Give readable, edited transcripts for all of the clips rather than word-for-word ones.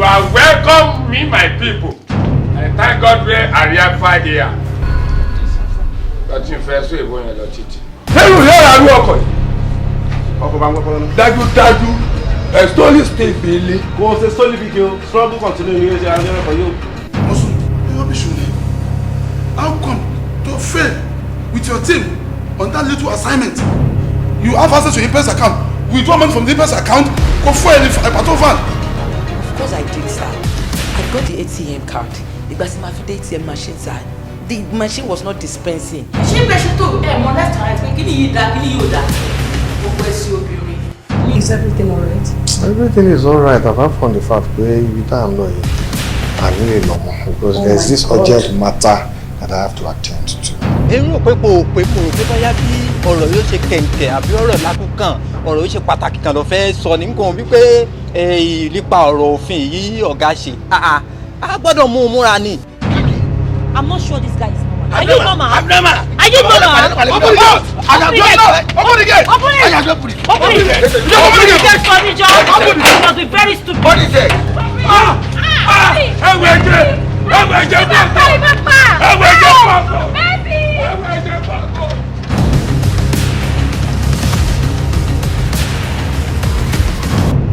Are welcome, me my people. I thank God we are here. Lọ́tí fẹ́ sọ èbó yẹn lọ títí. Sẹ́yìn yóò rà lú ọkọ̀ yìí. Ọkọ̀ bá ń gbọ́ fọlọ́nà. Dájúdájú, ẹ̀ story stay bèlè. Kò ṣe story video, struggle continue ní ṣe àwọn ẹ̀kọ́ yóò. Also, rubbish ni. How come to fail with your team on that little assignment? You have access to your Imprest account. Withdraw money from the Imprest account. Go for any patrol van. Of course I did, sir. I got the ATM card. Ìgbà tí màá fi dé ATM machine, sir, the machine was not dispensing. Ṣé bẹ́ẹ̀ ṣe tó ẹ̀ mọ left and right pé kíni yìí dáa, kíni yìí ò dáa, gbogbo ẹ̀ sí obìnrin. Is everything alright? Everything is alright apart from the fact pé ibi tá à ń lọ yìí, à ní lè lọ mọ́ because Oh there is my this God. urgent matter that I have to attend to. Èmi rò pé kò pé mo rò pé bóyá bí ọ̀rọ̀ yóò ṣe kẹ̀ǹkẹ̀ àbí ọ̀rọ̀ lákùkàn, ọ̀rọ̀ yóò ṣe pàtàkì kan ló fẹ́ sọ ní nǹkan wípé nípa ọ̀rọ̀ òfin yìí ọ̀gá ṣe a gbọ́dọ̀ mú un múra ni. I'm not sure this guy is normal. Are you normal? Abnormal. Are you normal? Open the gate! Open the gate! Open the gate! Open it! Open it! Open it! Open the gate! Open the gate for me, John. Open it! You must be very stupid. What is it? Ẹ̀wẹ̀ ẹ̀jẹ̀, ẹ̀wẹ̀ ẹ̀jẹ̀ pọ̀pọ̀, ẹ̀wẹ̀ ẹ̀jẹ̀ pọ̀pọ̀, ẹ̀wẹ̀ ẹ̀jẹ̀ pọ̀pọ̀.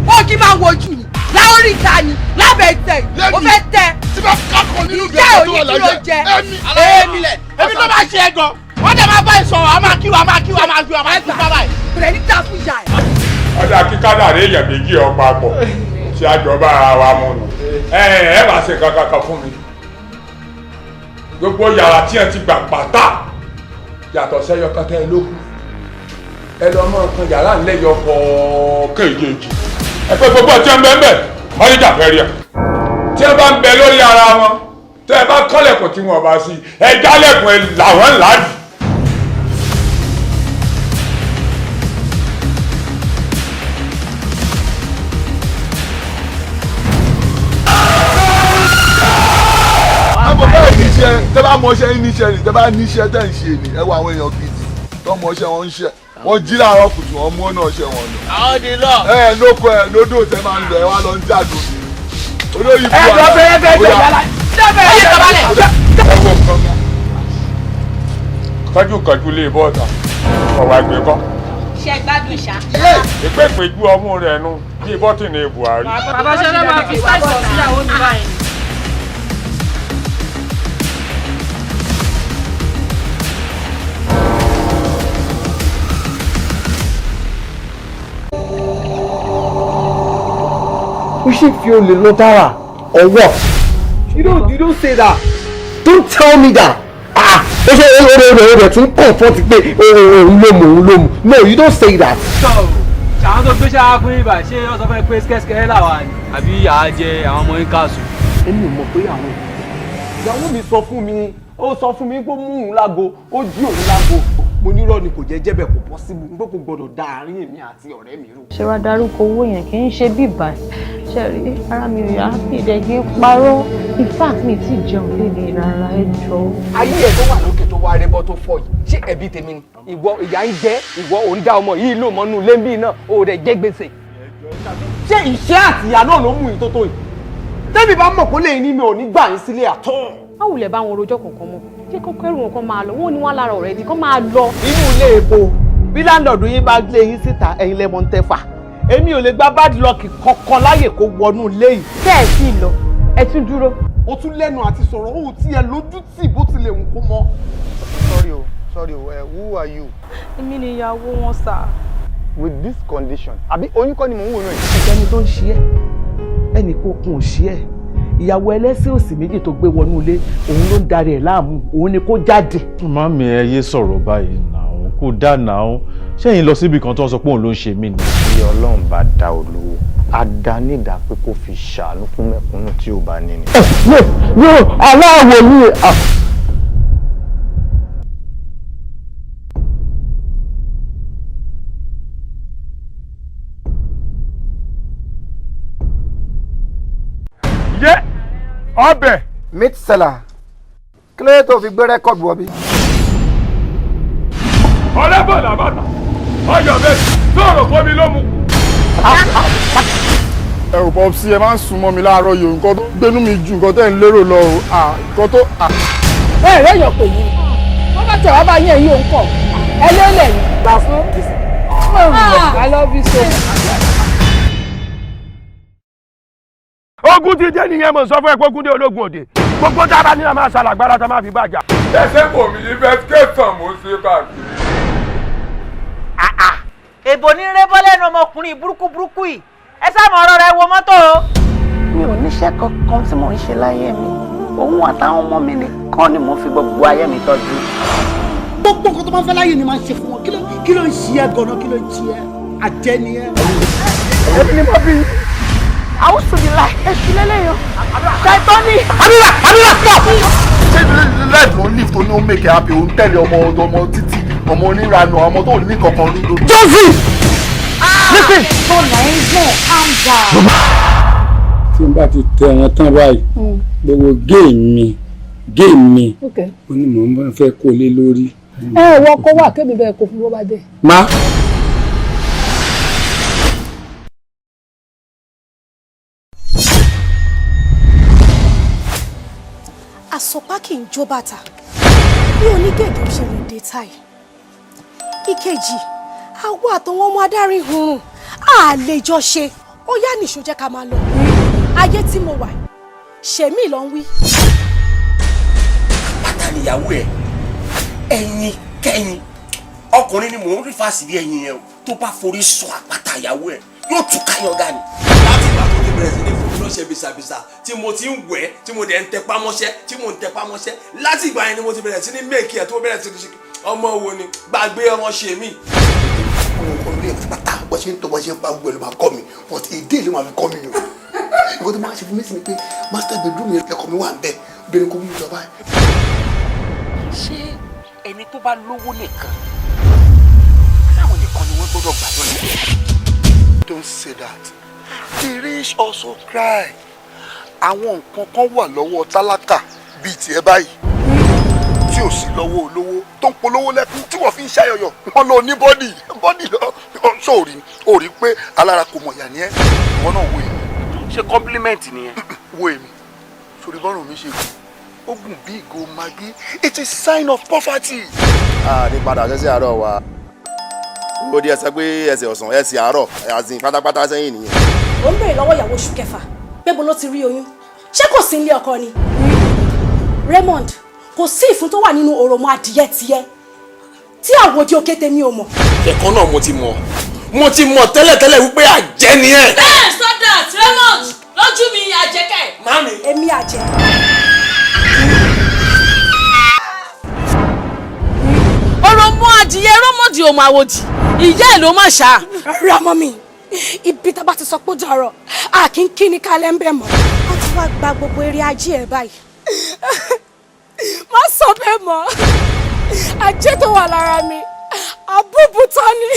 Ó kí máa wojú ni láórí ìta ni lábẹ́ tẹ̀ ó fẹ́ tẹ. Tí bá kákọ̀ nínú Ìjẹ́ ìgbésẹ̀ tó òní wà kí ló láyé. jẹ? Ẹ̀mí Èmi Èmi tó bá ṣe é gan, wọ́n dẹ̀ máa bá ìsọ̀rọ̀, a máa kí wa, a máa kí wa, a máa kí wa, a máa kí wa báyìí. Bẹ̀rẹ̀ ní ta fún ìyá ẹ̀. Ọjà kíkádà rẹ̀ èèyàn méjì ọ papọ̀ tí a jọ bá ara wa mú nù. Ẹ ẹ wá ṣe kankan kan fún mi. Gbogbo yàrá tí ẹ ti gbà pátá yàtọ̀ sẹ́yọ kan tẹ́ ẹ lókun. Ẹ lọ mọ nǹkan yàrá ńlẹ́yọ kọ̀ọ̀kan èjèèjì. Ẹ pé gbogbo ọtí ẹ ń bẹ ń bẹ, mọ́níjà fẹ́ rí ẹ. Tí ẹ bá ń bẹ lórí ara wọn, tẹ́ ẹ bá kọ́lẹ̀kùn tí wọ́n bá sí, ẹ jálẹ̀kùn ẹ làwọn ńlá jù. Àbọ̀ bẹ́ẹ̀ níṣẹ́ tẹ́ bá mọṣẹ́ yín níṣẹ́ ni tẹ́ bá níṣẹ́ tẹ́ ń ṣe ni ẹ wọ àwọn èèyàn gidi tó mọṣẹ́ wọn ń ṣe, wọ́n jí láàárọ̀ kùtù, wọ́n mú ọ̀nà ọṣẹ wọn lọ. Àwọn di lọ. Ẹ ẹ lóko ẹ lódò tẹ́ máa ń lọ, ẹ wá lọ ń jàdó olóyìn Ẹ jọ fẹ́rẹ́ fẹ́ jẹ yàrá. Ẹ yé kabalẹ̀. Ẹ wo nǹkan kan. Kájú kájú lè bọ́ọ̀tà ọ̀wà àgbẹ̀ kọ́. Ṣé gbádùn ṣá? Ìpè ìpéjú ọmú rẹ̀ nu bíi bọ́tìnì Buhari. Bàbá ṣẹlẹ̀ máa fi sáìsì síyàwó mi báyìí. Ó ṣì fi olè lọ dára or what? You don't say that. Don't tell me that. Ah, ó ṣe ó rẹ̀ tún comfort pé òun ló mú, òun ló mú. No, you don't say that. Àwọn tó gbéṣẹ́ wá fún ibà, ṣé wọ́n sọ fún ẹ pé skẹ́skẹ́ làwà ni àbí àá jẹ àwọn ọmọ yín káàsù? Èmi ò mọ̀ pé àwọn ìyàwó mi sọ fún mi, ó sọ fún mi pé ó mú òun lágo, ó jí òun lágo. Mo nírọ́ ni, kò jẹ́ jẹ́bẹ̀, kò possible pé kò gbọ́dọ̀ da àárín èmi àti ọ̀rẹ́ mi rú. Ṣé wàá darúkọ owó yẹn kì í ṣe bíbà ṣe rí ara mi ò yá, mi ì dẹ̀ kí n parọ́. In fact, mi ti jẹun léde rárá, ẹ jọ. Ayé ẹ tó wà lókè tó wá rébọ tó fọ yìí, ṣé ẹbí tèmi ni? Ìwọ ìyá ń jẹ ìwọ, ò ń dá ọmọ yìí lò mọ́nú lẹ́ńbí náà, ò rẹ̀ jẹ́ gbèsè. Ṣé ìṣẹ́ àtìyà náà ló mú yín tó tó yìí? Tẹ́mi bá mọ̀ kó lè ní mi ò ní gbà yín sílé àtọ́. Má wulẹ̀ bá wọn rojọ́ kankan mọ́, jẹ́ kó kẹ́rù wọn kó máa lọ, wọ́n ní wọ́n lára ọ̀rẹ́ di kó máa lọ. Inú ilé epo bí landlord yín bá lé yín síta, ẹ̀yin lẹ́mọ̀ ń tẹ́fà. Èmi ò lè gba bad luck kankan láyè kó wọnú ilé yìí. Tẹ́ ẹ̀ sì lọ, ẹ tún dúró. O tún lẹ́nu àti sọ̀rọ̀, ó tiẹ̀ lójú tì bó tilẹ̀ ń kó mọ́. Sorry o, sorry o, who are you? Èmi ni ìyàwó wọn sà. With this condition, àbí oyún kọ́ ni mò ń wò náà yìí? Ẹni tó ń ṣe ẹ́, ẹnì kó kun ò ṣe ẹ́, ìyàwó ẹlẹ́sìn òsì méjì tó gbé wọnú ilé, òun ló ń darí ẹ̀ láàmú, òun ni kó jáde. Màmí, ẹ yé sọ̀rọ̀ báyìí náà, kò dá náà. Ṣẹ́yìn lọ síbi kan tó ń sọ pé òun ló ń ṣe mí ni. Bí Ọlọ́run bá dá olówó, á dá nídàá pé kó fi ṣàánú fún mẹ̀kúnnù tí ò bá ní ni. No, no, aláwọ̀ ni. Yé ọbẹ̀. Meat seller, kí ló dé tó fi gbé record wọ bí? Ọlẹ́bọ̀ làbàtà ọyọ̀ bẹ́ẹ̀ sọ̀rọ̀ fún mi ló mú. Ẹ ò pọ̀ sí, ẹ máa ń sún mọ́ mi láàárọ̀ yìí o. Nǹkan tó gbénú mi ju nǹkan tẹ́ ń lérò lọ o. Nǹkan tó. Ẹ rẹ̀ yàn pè yín, wọ́n bá tẹ̀ wá bá yín, ẹ̀yìn òun kọ̀ ẹ lélẹ̀ yìí gbà fún. I love you so much. Ogun ti dé nìyẹn, mo sọ fún ẹ pé ogun dé, ológun òde, gbogbo dára ní a máa ṣàlàgbára tá a máa fi bàjá. Ẹsẹ̀ kò mí, investigation mo ń ṣe káàkiri. Èbò ní rébọ́ lẹ́nu ọmọkùnrin burúkú burúkú yìí, ẹ sáà mọ ọ̀rọ̀ rẹ wo mọ́tò o. Mi ò níṣẹ́ kankan tí mò ń ṣe láyé mi. Òun àtàwọn ọmọ mi nìkan ni mo fi gbogbo ayé mi tọ́jú. Gbogbo nǹkan tó máa ń fẹ́ láyé ni máa ń ṣe fún wọn. Kí ló ń ṣe ẹ́ gan-an? Kí ló ń ṣe ẹ́? Àjẹ́ ni ẹ́. Èmi ni mo bí àwùsùn mi láì èṣù lélẹ́yìn ṣàìtọ́ni. Amira, Amira, stop. Ṣé life ló ń live tó ní ó make happy? Ó ń tẹ̀lé ọmọ ọmọ títì, ọmọ oníranù, ọmọ tó ní kankan ní. Josie, listen. Bọ́lá ẹ̀ ń gbọ̀n, calm down. Tí n bá ti tẹ wọn tán báyìí, gbogbo géèmì géèmì ó ní mò ń fẹ́ kó lé lórí. Ẹ wọ kó wà kébì bẹ́ẹ̀ kó fún bó bá dé. Má. Àsopá kì í jó bàtà bí onígègé ṣe lè dé táì. Ìkejì, àwọ àtọwọn ọmọ adarí hurun á lè jọ ṣe. Ó yá, nìṣó, jẹ́ ká máa lọ. Ayé tí mo wà, ṣèmí ló ń wí. Pátá níyàwó ẹ, ẹyin kẹyin ọkùnrin ni mò ń rí fásitì bí ẹyin yẹn o, tó bá forí sọ àpáta ìyàwó ẹ yóò tún káyọ̀gá ni. Láti ìgbà tó ti bẹ̀rẹ̀ sí ní fún mi lọ́sẹ̀ bisabisa, tí mo ti ń wẹ̀, tí mo dẹ̀ ń tẹpá mọ́ṣẹ́, tí mo ń tẹpá mọ́ṣẹ́, láti ìgbà yẹn ni mo ti bẹ̀rẹ̀ sí ní méèkì ẹ̀, tó bẹ̀rẹ̀ sí ní ṣe ọmọ wo ni gbàgbé ọmọ ṣe mí. Àwọn nǹkan ilé ẹ̀kọ́ pátá, bó ṣe ń tọ́, bó ṣe ń pa, gbogbo ẹ̀ ló máa kọ́ mi, but èdè ló máa fi kọ́ mi o. Nǹkan tó máa ṣe fún mi sí ni pé master bedroom yẹn, ẹ̀kọ́ mi wà ń bẹ̀, obìnrin kò mú mi lọ báyìí. Ṣé ẹni tó bá lówó nìkan, táwọn nìkan ni wọ́n gbọ́dọ̀ gbàdúrà yìí? Don't say that. The rich also cry. Àwọn nǹkan kan wà lọ́wọ́ tálákà bíi tiẹ̀ báyìí tí ò sí lọ́wọ́ olówó tó ń polówó lẹ́kún tí wọ́n fi ń ṣàyọyọ̀. Wọ́n lọ ní body body lọ sóòrì ò rí pé alára kò mọ̀ yà ní ẹ́. Ìwọ náà wo èmi. Ṣé compliment nìyẹn? Wo èmi sórí, bọ́rùn mi ṣe gùn, ó gùn bí ìgò Maggi. It is sign of poverty. A ní padà sẹ́sẹ̀ àárọ̀ wa, ó di ẹsẹ̀ pé ẹsẹ̀ ọ̀sán, ẹsẹ̀ àárọ̀ àzìn pátápátá sẹ́yìn nìyẹn. Ó ń béèrè lọ́wọ́ ìyàwó oṣù kẹfà pé bo ló ti rí oyún. Ṣé kò sí nílé ọkọ ni? Raymond, kò sí ìfun tó wà nínú òròmọ adìyẹ tiẹ tí àwòdì òkè tèmi ò mọ̀. Ẹ̀kọ́ náà mo ti mọ̀ tẹ́lẹ̀tẹ́lẹ̀ wípé àjẹ́ ni ẹ̀. Bẹ́ẹ̀, stop that, Raymond, lójú mi àjẹkẹ́. Mami. Èmi àjẹ́. Òròmọ adìyẹ rọmọdì òmò àwòdì, ìyá ẹ̀ ló má ṣá. Rárá mọ́ mi, ibi tá a bá ti sọ pé ó dọ̀rọ̀, a kì í kí ni kálẹ̀ ń bẹ̀ mọ́. Wọ́n ti wá gba gbogbo eré ajé ẹ̀ báyìí. Má sọ bẹ́ẹ̀ mọ́, ajé tó wà lára mi àbúbù tán ni.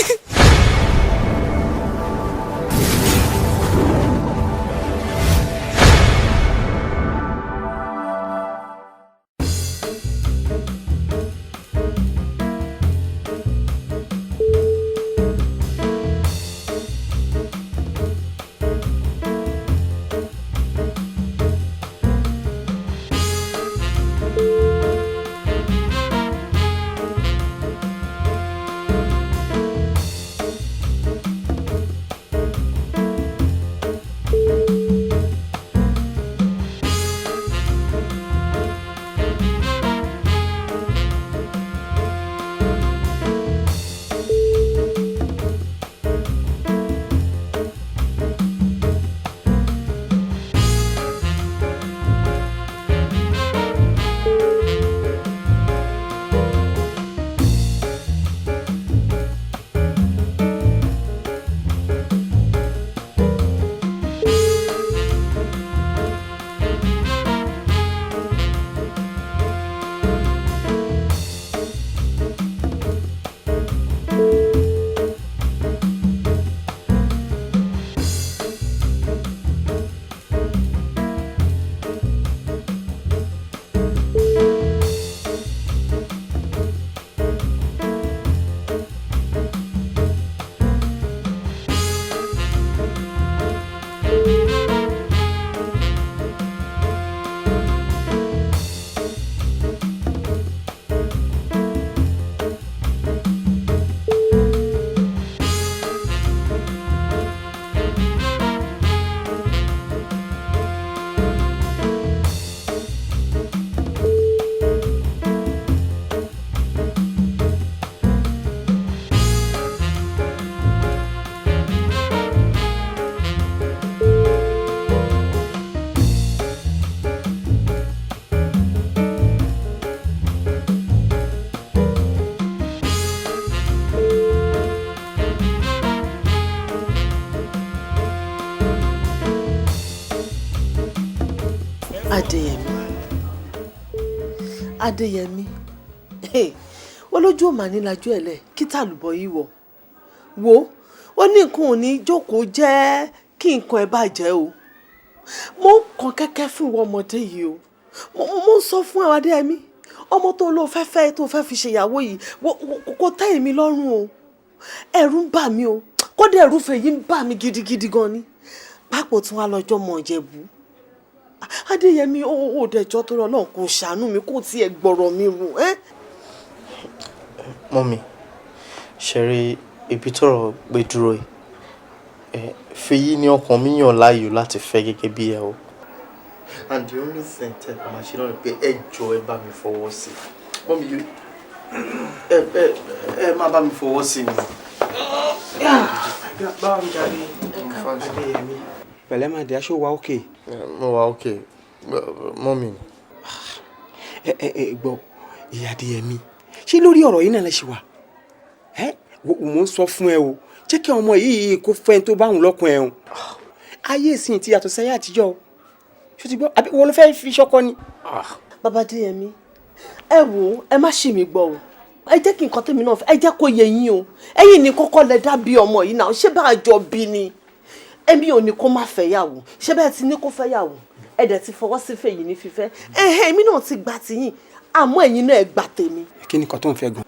Adéyẹmí, Adéyẹmí, olójú ò mà ní lajú ẹ̀ lẹ̀ kí tàlùbọ̀ yìí wọ̀ wò ó ní nǹkan ò ní jókòó jẹ́ kí nǹkan ẹ̀ bàjẹ́ o. Mo ń kàn kẹ́kẹ́ fún ìwọ ọmọdé yìí o. Mo ń sọ fún àwọn Adéyẹmí, ọmọ tó lọ fẹ́ fẹ́ tó fẹ́ fi ṣèyàwó yìí kò tẹ́ èmi lọ́rùn o. Ẹ̀rù ń bà mí o, kódà ẹ̀rù fèyí ń bà mí gidigidi gan ni, pápò tún wá lọ́jọ́ mọ̀ Ìjẹ̀bú. Adéyẹmí, ó dẹjọ́ tó rọ náà, kò ṣàánú mi, kò tiẹ̀ gbọ́rọ̀ mi rò ẹ́. Mọ́mi, ṣẹ̀rí ibi tọ́rọ̀ gbé dúró yìí, Fèyí ni ọkàn mi yàn láàyò láti fẹ́ gẹ́gẹ́ bí ìyàwó. And the only thing tẹ́ ẹ máa ṣe náà ni pé ẹ jọ, ẹ bá mi fọwọ́ sí i. Mọ́mi, ẹ má bá mi fọwọ́ sí i ni. Báwo ni jàre, Adéyẹmí? Pẹ̀lẹ́ máa dé aṣọ wa, òkè. Mo wà okay, mọ́mi. Ẹ ẹ ẹ gbọ́, ìyá Adéyẹmí, ṣé lórí ọ̀rọ̀ yìí náà lẹ ṣe wà? Ẹ mò ń sọ fún ẹ o, jẹ́ kí ọmọ yìí kó fẹ́ tó bá òun lọ́kùn ẹ̀ o. Ayé ìsìn ti yàtọ̀ sẹ́yìn àtijọ́ o, ṣó ti gbọ́? Àbí wọ́n ló fẹ́ fi ṣọkọ ni. Bàbá Adéyẹmí, ẹ wò ó, ẹ má ṣì mí gbọ́ o. Ẹ jẹ́ kí nǹkan tèmi náà fẹ́, ẹ jẹ́ kó yé yín o. Ẹ̀yin ní kọ́kọ́ lẹ dá bí ọmọ yìí náà, ṣé bá a jọ bí ni? Èmi ò ní kó má fẹ́ yàwó. Ṣé bẹ́ẹ̀ ti ní kó fẹ́ yàwó, ẹ dẹ̀ ti fọwọ́ sí fèyí ní fífẹ́. Ẹ̀hẹ́, èmi náà ti gbà tiyín, àmọ́ ẹ̀yin náà ẹ gbà tèmi. Kí ni nǹkan tó ń fẹ́ gan?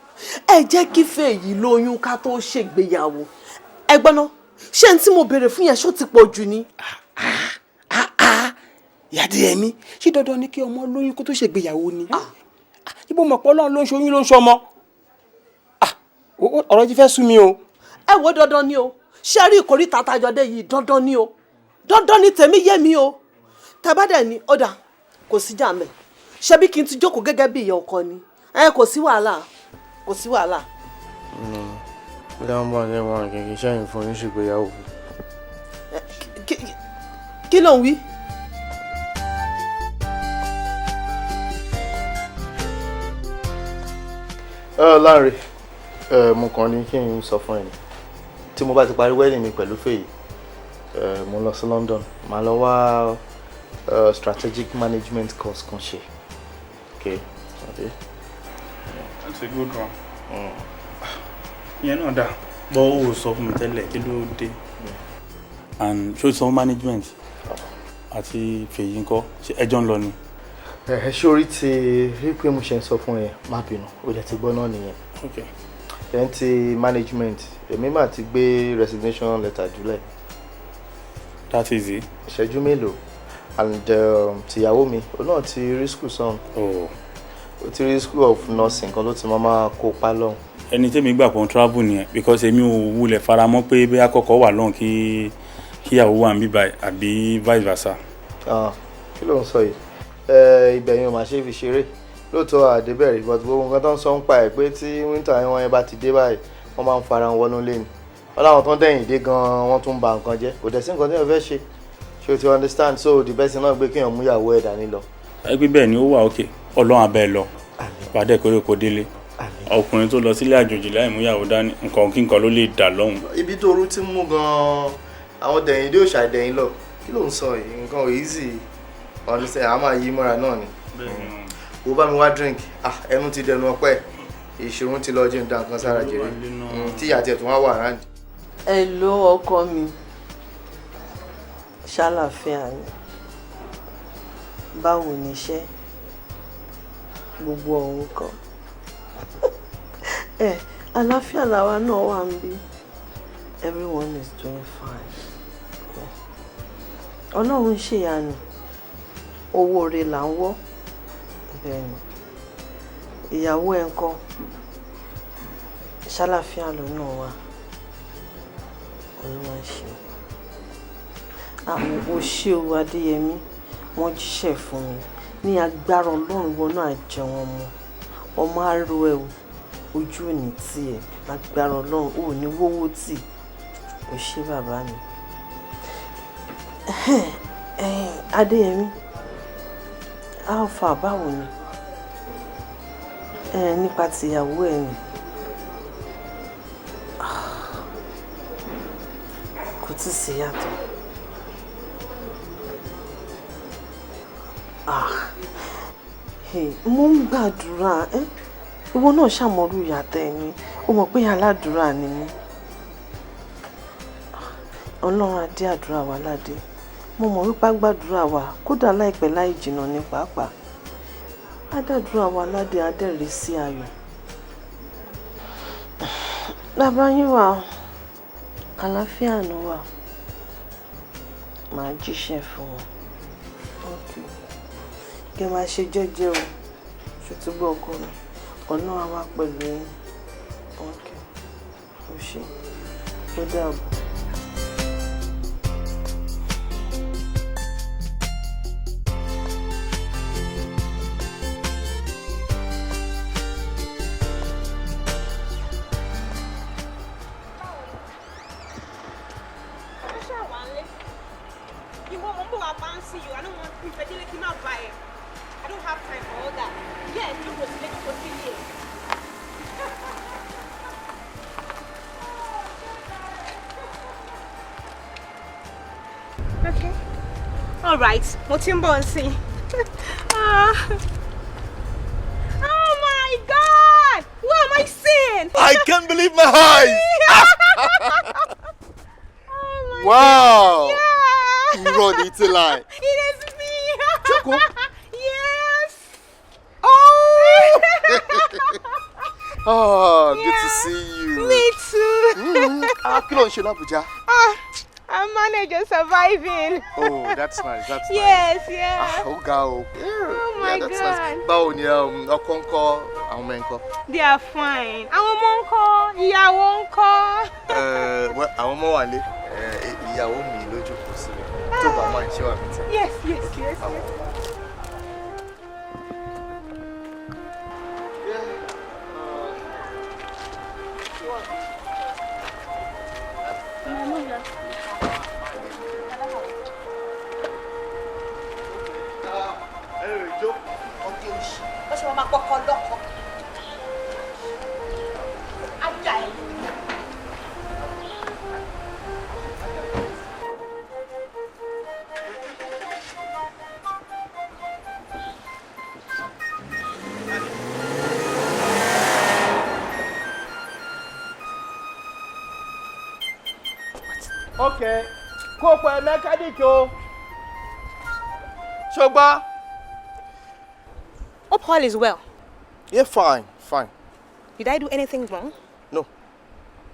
Ẹ jẹ́ kí fèyí lóyún ká tó ṣègbéyàwó. Ẹ gbọ́n ná, ṣé n tí mo béèrè fún yẹn, ṣó ti pọ̀ jù ni? Ìyá Adéyẹmí, ṣé dandan ni kí ọmọ lóyún kó tó ṣègbéyàwó ni? Ibo mọ̀ pé Ọlọ́run ló ń ṣoyún, ló ń ṣọmọ. Ọ̀rọ̀ ti fẹ́ sú mi o. Ẹ wo, dandan ni o. Ṣé rí ìkórìtà tájọdé yìí, dandan ni o, dandan ni. Tèmi yé mi o. Tẹ́bádẹ̀ ni ó dà, kò sí jà mẹ́. Ṣebí kí n ti jókòó gẹ́gẹ́ bí ìyá ọkọ ni? Ẹ kò sí wàhálà, kò sí wàhálà. Bí wọ́n bá ní wọn kì í ṣẹ́yìn fún yín ṣègbéyàwó. Kí ló ń wí? Láńre, mo kàn ní kí n sọ fún ẹ ní tí mo bá ti parí wedding mi pẹ̀lú Fèyí, mo lọ sí London, màá lọ wá strategic management course kan ṣe. Okay. Okay. That's a good one. Ìyẹn náà dáa, bọ́ ó sọ fún mi tẹ́lẹ̀, kí ló dé? And ṣó sọ management àti Fèyí ńkọ́? Ṣé ẹjọ́ ń lọ ni? Ẹ ṣé, orí ti rí pé mo ṣe ń sọ fún ẹ, má bínú, ó jẹ́ ti gbọ́ náà nìyẹn. Okay. Then ti management, èmi mà ti gbé resignation letter jùlẹ̀. That easy. Ìṣẹ́jú mélòó. And tìyàwó mi, òun náà ti rí school sàn. Oh. Ó ti rí school of nursing kan ló ti máa kópa lọ́hùn. Ẹni tẹ́mi gbà pọ̀ ń travel nìyẹn, because èmi ò wulẹ̀ faramọ́ pé bóyá kọ́kọ́ wà lọ́hùn kí kíyàwó wà ń bíbá àbí vice versa. Ah, kí ló ń sọ yìí? Ibẹ̀ yẹn ò máa ṣe é fi ṣeré lóòótọ́ àdébẹ̀rẹ̀, but gbogbo nǹkan tó ń sọ ń pa ẹ̀ pé tí winter yẹn wọ́n yẹn bá ti dé báyìí, wọ́n máa ń fara wọn wọnú lé ni. Wọ́n láwọn tó ń dẹ̀yìn dé gan-an, wọ́n tún ń ba nǹkan jẹ́. Kò dẹ̀ sí nǹkan tí wọ́n fẹ́ ṣe, ṣé o ti understand? So the best thing náà gbé kéèyàn mú ìyàwó ẹ̀ dání lọ. Ẹgbẹ́ bẹ́ẹ̀ ni ó wà òkè, Ọlọ́run abẹ́ lọ pàdé kórè kó délé. Ọkùnrin tó lọ sílé àjòjì láì mú ìyàwó dání, nǹkan kí nǹkan ló lè dà lọ́hùn. Ibi tó orú ti mú gan-an, àwọn dẹ̀yìn dé òṣà dẹ̀yìn lọ. Kí ló ń sọ yìí? Nǹkan ò easy ọ̀nùsẹ̀, a máa yí mọ́ra náà ni. Wo, bá mi wá drink. Ah, ẹnu ti dẹnu ọpẹ́, ìṣòro ti lọ jẹun, da nǹkan sára jèrè tí ìyá tiẹ̀ tún wá wà ráǹdì. Hello, ọkọ mi, ṣàlàáfíà ni? Báwo ni iṣẹ́ gbogbo ọ̀hún kan? Ẹ àlàáfíà làwa náà wà ń bí. Everyone is doing fine. Yeah. Ọlọ́run ń ṣèyanu, owó rẹ̀ là ń wọ́. Bẹ́ẹ̀ ni. Ìyàwó ẹ̀ ń kọ́? Ṣàlàáfíà lọ́nà wa? Olúwa ṣe àwọn òṣè o. Adéyẹmí, wọ́n jíṣẹ́ fún mi ní agbára Ọlọ́run, wọn náà jẹun ọmọ, ọmọ àrò ẹ o, ojú ò ní tiẹ̀ lágbára Ọlọ́run, ò ní wówó tì. Ò ṣe bàbá mi. Adéyẹmí, alpha, báwo ni ẹ nípa tìyàwó ẹ ni? Kò tí ì sí yàtọ̀. Ah, hey, mo ń gbàdúrà ẹ́. Ìwọ náà ṣàmọ́rú ìyàtọ̀ ẹ̀ ni. Ó mọ̀ pé aládùúrà ni mí. Ọlọ́run á dé àdúrà wa ládé. Mo mọ̀ wípé á gbàdúrà wa kódà láìpẹ́ láì jìnnà ní pàápàá. Á dàdúrà wa ládé, á dẹ̀ rí sí ayọ̀. Bàbá yín wà, àlàáfíà ló wà. Màá jíṣẹ́ fún wọn. Okay. Kí ẹ máa ṣe jẹ́jẹ́ o. Ṣètúbọ̀ ọkọ mi. Ọlọ́run á wà pẹ̀lú yín. Okay. Ó ṣé. Ó dàbọ̀. Ìwọ mo ń bọ̀ wá bá ń see you. I don't want ìfẹ́ délé kí n má bá ẹ. I don't have time for all that. Yes, jókòó sílé, jókòó sílé. Okay. All right, mo ti ń bọ̀ nsìn. Ah. Oh my God! What am I seeing? I can't believe my eyes. Wow. Yeah. Irọ́ ni ti lie. It is me. Jókòó. Yes. Oh. Oh, good to see you. Me too. Ah, kí ló ń ṣe l'Abuja? Ah, I'm managing surviving. Oh, that's nice. That's nice. Yes, yeah. Ah, ó ga o. Oh my Yeah, that's God. nice. Báwo ni ọkọ ńkọ́, àwọn ọmọ ẹ̀ ńkọ́? They are fine. Àwọn ọmọ ńkọ́, ìyàwó ńkọ́. Well, àwọn ọmọ wà lé ìyàwó mi lójú kò síbẹ̀ tó bá máa ń ṣe wà mí tẹ. Yes. Wọ́n ṣe máa máa pọkọ lọ́kọ. Ajá ẹ̀. Ok, kó pẹ mẹkáníìkì o. Ṣùgbọ́n. Hope all is well. Yeah, fine, fine. Did I do anything wrong? No,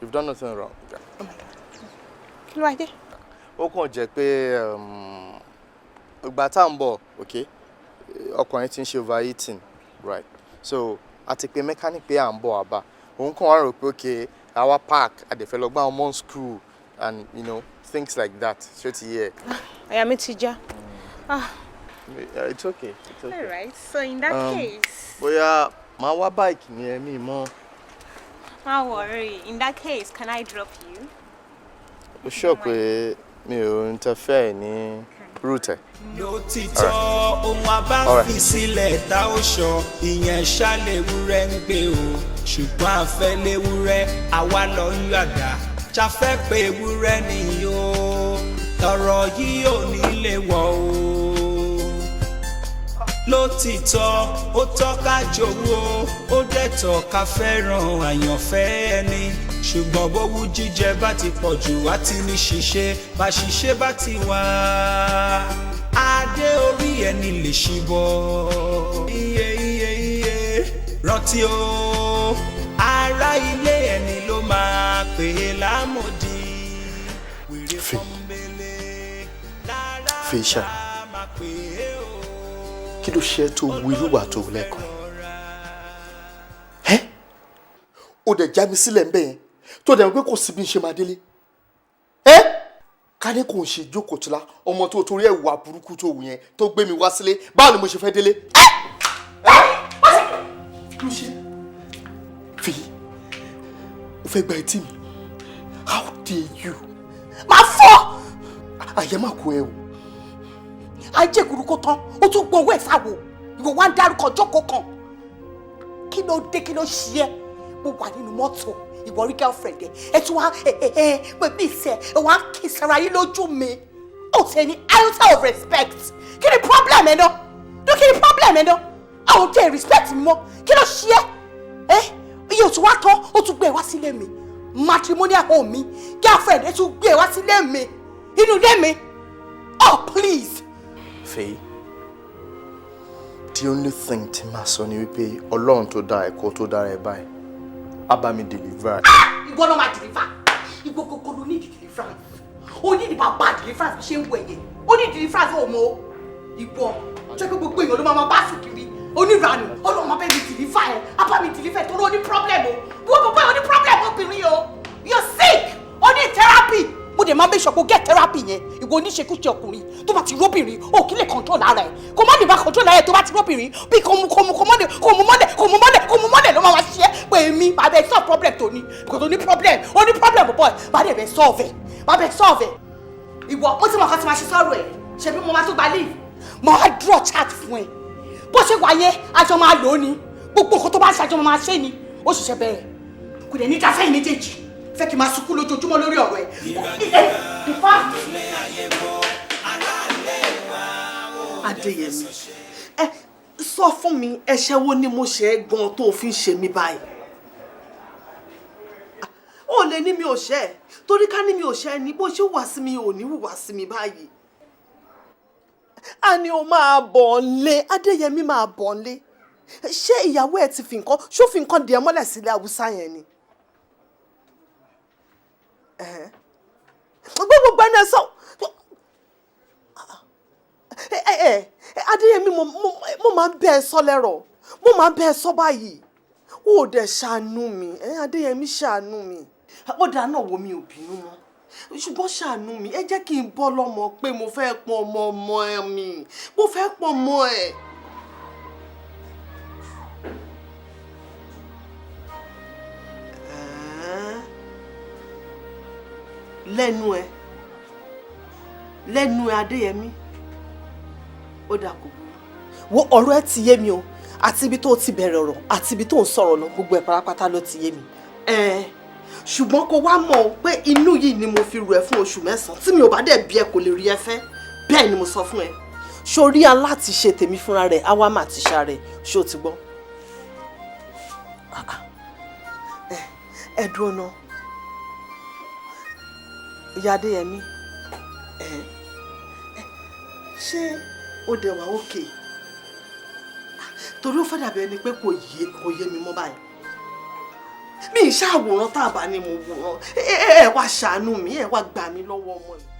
you've done nothing wrong. Kí ló wá dé? Ó kàn jẹ́ pé ìgbà tá à ń bọ̀, ok, ọkùnrin ti ń ṣe overheating, right? So, a ti pe mechanic pé à ń bọ̀ àbá. Òun kàn wá rò pé ok, àwa park, a dẹ̀ fẹ́ lọ gbá ọmọ school and you know, things like that. Ṣé ó ti yé ẹ? Àyà mi ti já. Ah, It's okay, it's okay. all right. So in that case, Bóyá màá wá bike ní ẹ̀mí mọ́. má worry. In that case, can I drop you? Ó sure pé mi ò interfere ní route ẹ̀. Lótìtọ́, ohun a bá Alright. fi sílẹ̀ tá ó sọ, ìyẹn ṣàlèwúrẹ́ ń gbé o. Ṣùgbọ́n àfẹ́ léwúrẹ́, àwa lọ ń yàgà ṣàfẹ́ pé ewúrẹ́ nìyí o. Tọrọ yìí ò ní lè wọ̀ o. Lótìtọ́, ó tọ́ ká jowó, ó dẹ̀ tọ́ ká fẹ́ràn àyànfẹ́ ẹni. Ṣùgbọ́n bówú jíjẹ bá ti pọ̀ jù, á ti ní ṣiṣẹ́ bá ṣiṣẹ́ bá ti wá, adé orí ẹni lè ṣíbọ̀. Iye iye iye, rántí o, ará ilé ẹni ló máa pè é lámòdì. Wèrè pọ́nbélé lára Fèyíṣà, máa pè é o. kí ló ṣe tó wu irú wà tó lẹ́ẹ̀kan ẹ́? Ó dẹ̀ já mi sílẹ̀ ńbẹ̀ yẹn tó dẹ̀ mọ̀ pé kò sí bí n ṣe máa délé ẹ́. Ká ní kò ń ṣe jókòó tìlá ọmọ tó torí ẹ̀ wà burúkú tó wù yẹn tó gbé mi wá sílé, báwo ni mo ṣe fẹ́ délé ẹ́? Kí ló ṣe Fèyí? O fẹ́ gba etí mi? How dare you? Máa fọ́. Àyà má kó ẹ o. Ajẹ́kùrú kó tán, ó tún gbọ́ owó ẹ̀ sáwo. Ìwọ wá ń dárúkọ jókòó kan. Kí ló dé? Kí ló ṣe ẹ́? Mo wà nínú mọ́tò, ìwọ rí girlfriend ẹ, ẹ tún wá ẹ ẹ ẹ pé bí ìṣe ẹ wá kí sara yín lójú mi. Ó tẹ ní iota of respect. Kí ni problem ẹ náà? Do problem ẹ náà? Àwọn tẹ respect mi mọ́, kí ló ṣe é? Ẹ iye òtún wá tán, ó tún gbé ẹ wá sílé mi, matrimonial home mi, girlfriend ẹ tún gbé ẹ wá sílé mi, inú ilé mi. Oh please. Faye, the only thing tí màá sọ ni wípé Ọlọ́run tó dá ẹ̀kọ́ tó dára ẹ̀ báyìí á bá mi deliver. Ìwọ náà máa deliver. Ìwọ gbogbo ló ní deliverance. O ní ìdìbò bá deliverance bí ṣe ń wọ ẹ̀yẹ. O ní deliverance ò mọ o. Ìwọ jẹ́ pé gbogbo èèyàn ló máa bá sùn kiri. Oníranù Ọlọ́run máa bẹ́ mi deliver ẹ̀. Á bá mi deliver ẹ̀ torí o ní problem o. Wọ́n bọ̀ báyìí o ní problem obìnrin o. You're sick. O ní therapy. Mo dẹ̀ máa make sure kó get therapy yẹn. Ìwọ oníṣekúṣe ọkùnrin tó bá ti róbìnrin o kì í lè control ara ẹ̀. Kò má lè bá control ara ẹ̀ tó bá ti róbìnrin bí kò mú kò mú kò mọ́lẹ̀ kò mú mọ́lẹ̀ kò mú mọ́lẹ̀ kò mú mọ́lẹ̀ ló máa wá ṣiṣẹ́ pé èmi máa bẹ solve problem tó ní because o ní problem, o ní problem boy, máa dẹ̀ bẹ solve ẹ̀, máa bẹ solve ẹ̀. Ìwọ mo ti mọ̀ nǹkan tí máa ṣe sọ́rọ̀ ẹ̀, ṣebí mo máa tó gba leave, mo á draw chart fún ẹ. Bó ṣe wáyé aṣọ máa lò ó ni, gbogbo nǹkan tó bá ṣe aṣọ máa ṣe ni, ó ṣiṣẹ́ bẹ̀rẹ̀ kò dẹ̀ ní dáfẹ́ méjèèjì fẹ́ kí n máa sunkún lójoojúmọ́ lórí ọ̀rọ̀ ẹ̀. Adéyẹmí, ẹ sọ fún mi, ẹ̀ṣẹ̀ wo ni mo ṣe é gan tó fi ń ṣe mí báyìí? Ó lè ní mi ò ṣe é, torí ká ní mi ò ṣe é ní bó ṣe wà sí mi ò ní hùwà sí mi báyìí. A ní o máa bọ̀ ńlé, Adéyẹmí máa bọ̀ ńlé. Ṣé ìyàwó ẹ ti fi nǹkan ṣó fi nǹkan dì ẹ́ mọ́lẹ̀ sílẹ̀ Haúsá yẹn ni? Gbogbo ẹni ẹ sọ. Adéyẹmí, mo máa ń bẹ ẹ sọ lẹ́rọ̀, mo máa ń bẹ ẹ sọ báyìí, ó dẹ̀ ṣàánú mi. Adéyẹmí ṣàánú mi. Ó dáa náà, wo mi ò bínú mọ́, ṣùgbọ́n ṣàánú mi, ẹ jẹ́ kí n bọ́ lọ́mọ pé mo fẹ́ pọn ọmọ ọmọ ẹ mi, mo fẹ́ pọn ọmọ ẹ. Lẹ́nu ẹ, lẹ́nu ẹ Adéyẹmí, ó dà kò burú. Wo ọ̀rọ̀ ẹ ti yé mi o, àti ibi tó ti bẹ̀rẹ̀ ọ̀rọ̀ àti ibi tó ń sọ̀rọ̀ lọ, gbogbo ẹ̀ pátápátá ló ti yé mi. Ṣùgbọ́n kó wá mọ̀ pé inú yìí ni mo fi rù ẹ́ fún oṣù 9, tí mi ò bá dẹ̀ bí ẹ kò lè rí ẹ fẹ́. Bẹ́ẹ̀ ni mo sọ fún ẹ. Sórí aláti ṣe tèmi fúnra rẹ̀, àwa mà ti ṣá rẹ̀, ṣé o ti gbọ́? Ẹ dúró ná. Ìyá Adéyẹmí, ṣé ó dẹ̀ wá òkè? Torí ó fẹ́ dàbí ẹni pé kò yé mi mọ́ báyìí. Mi ì ṣàwòrán tá a bá ní mo wòrán. Ẹ wá ṣàánú mi, ẹ wá gbà mí lọ́wọ́ ọmọ yìí.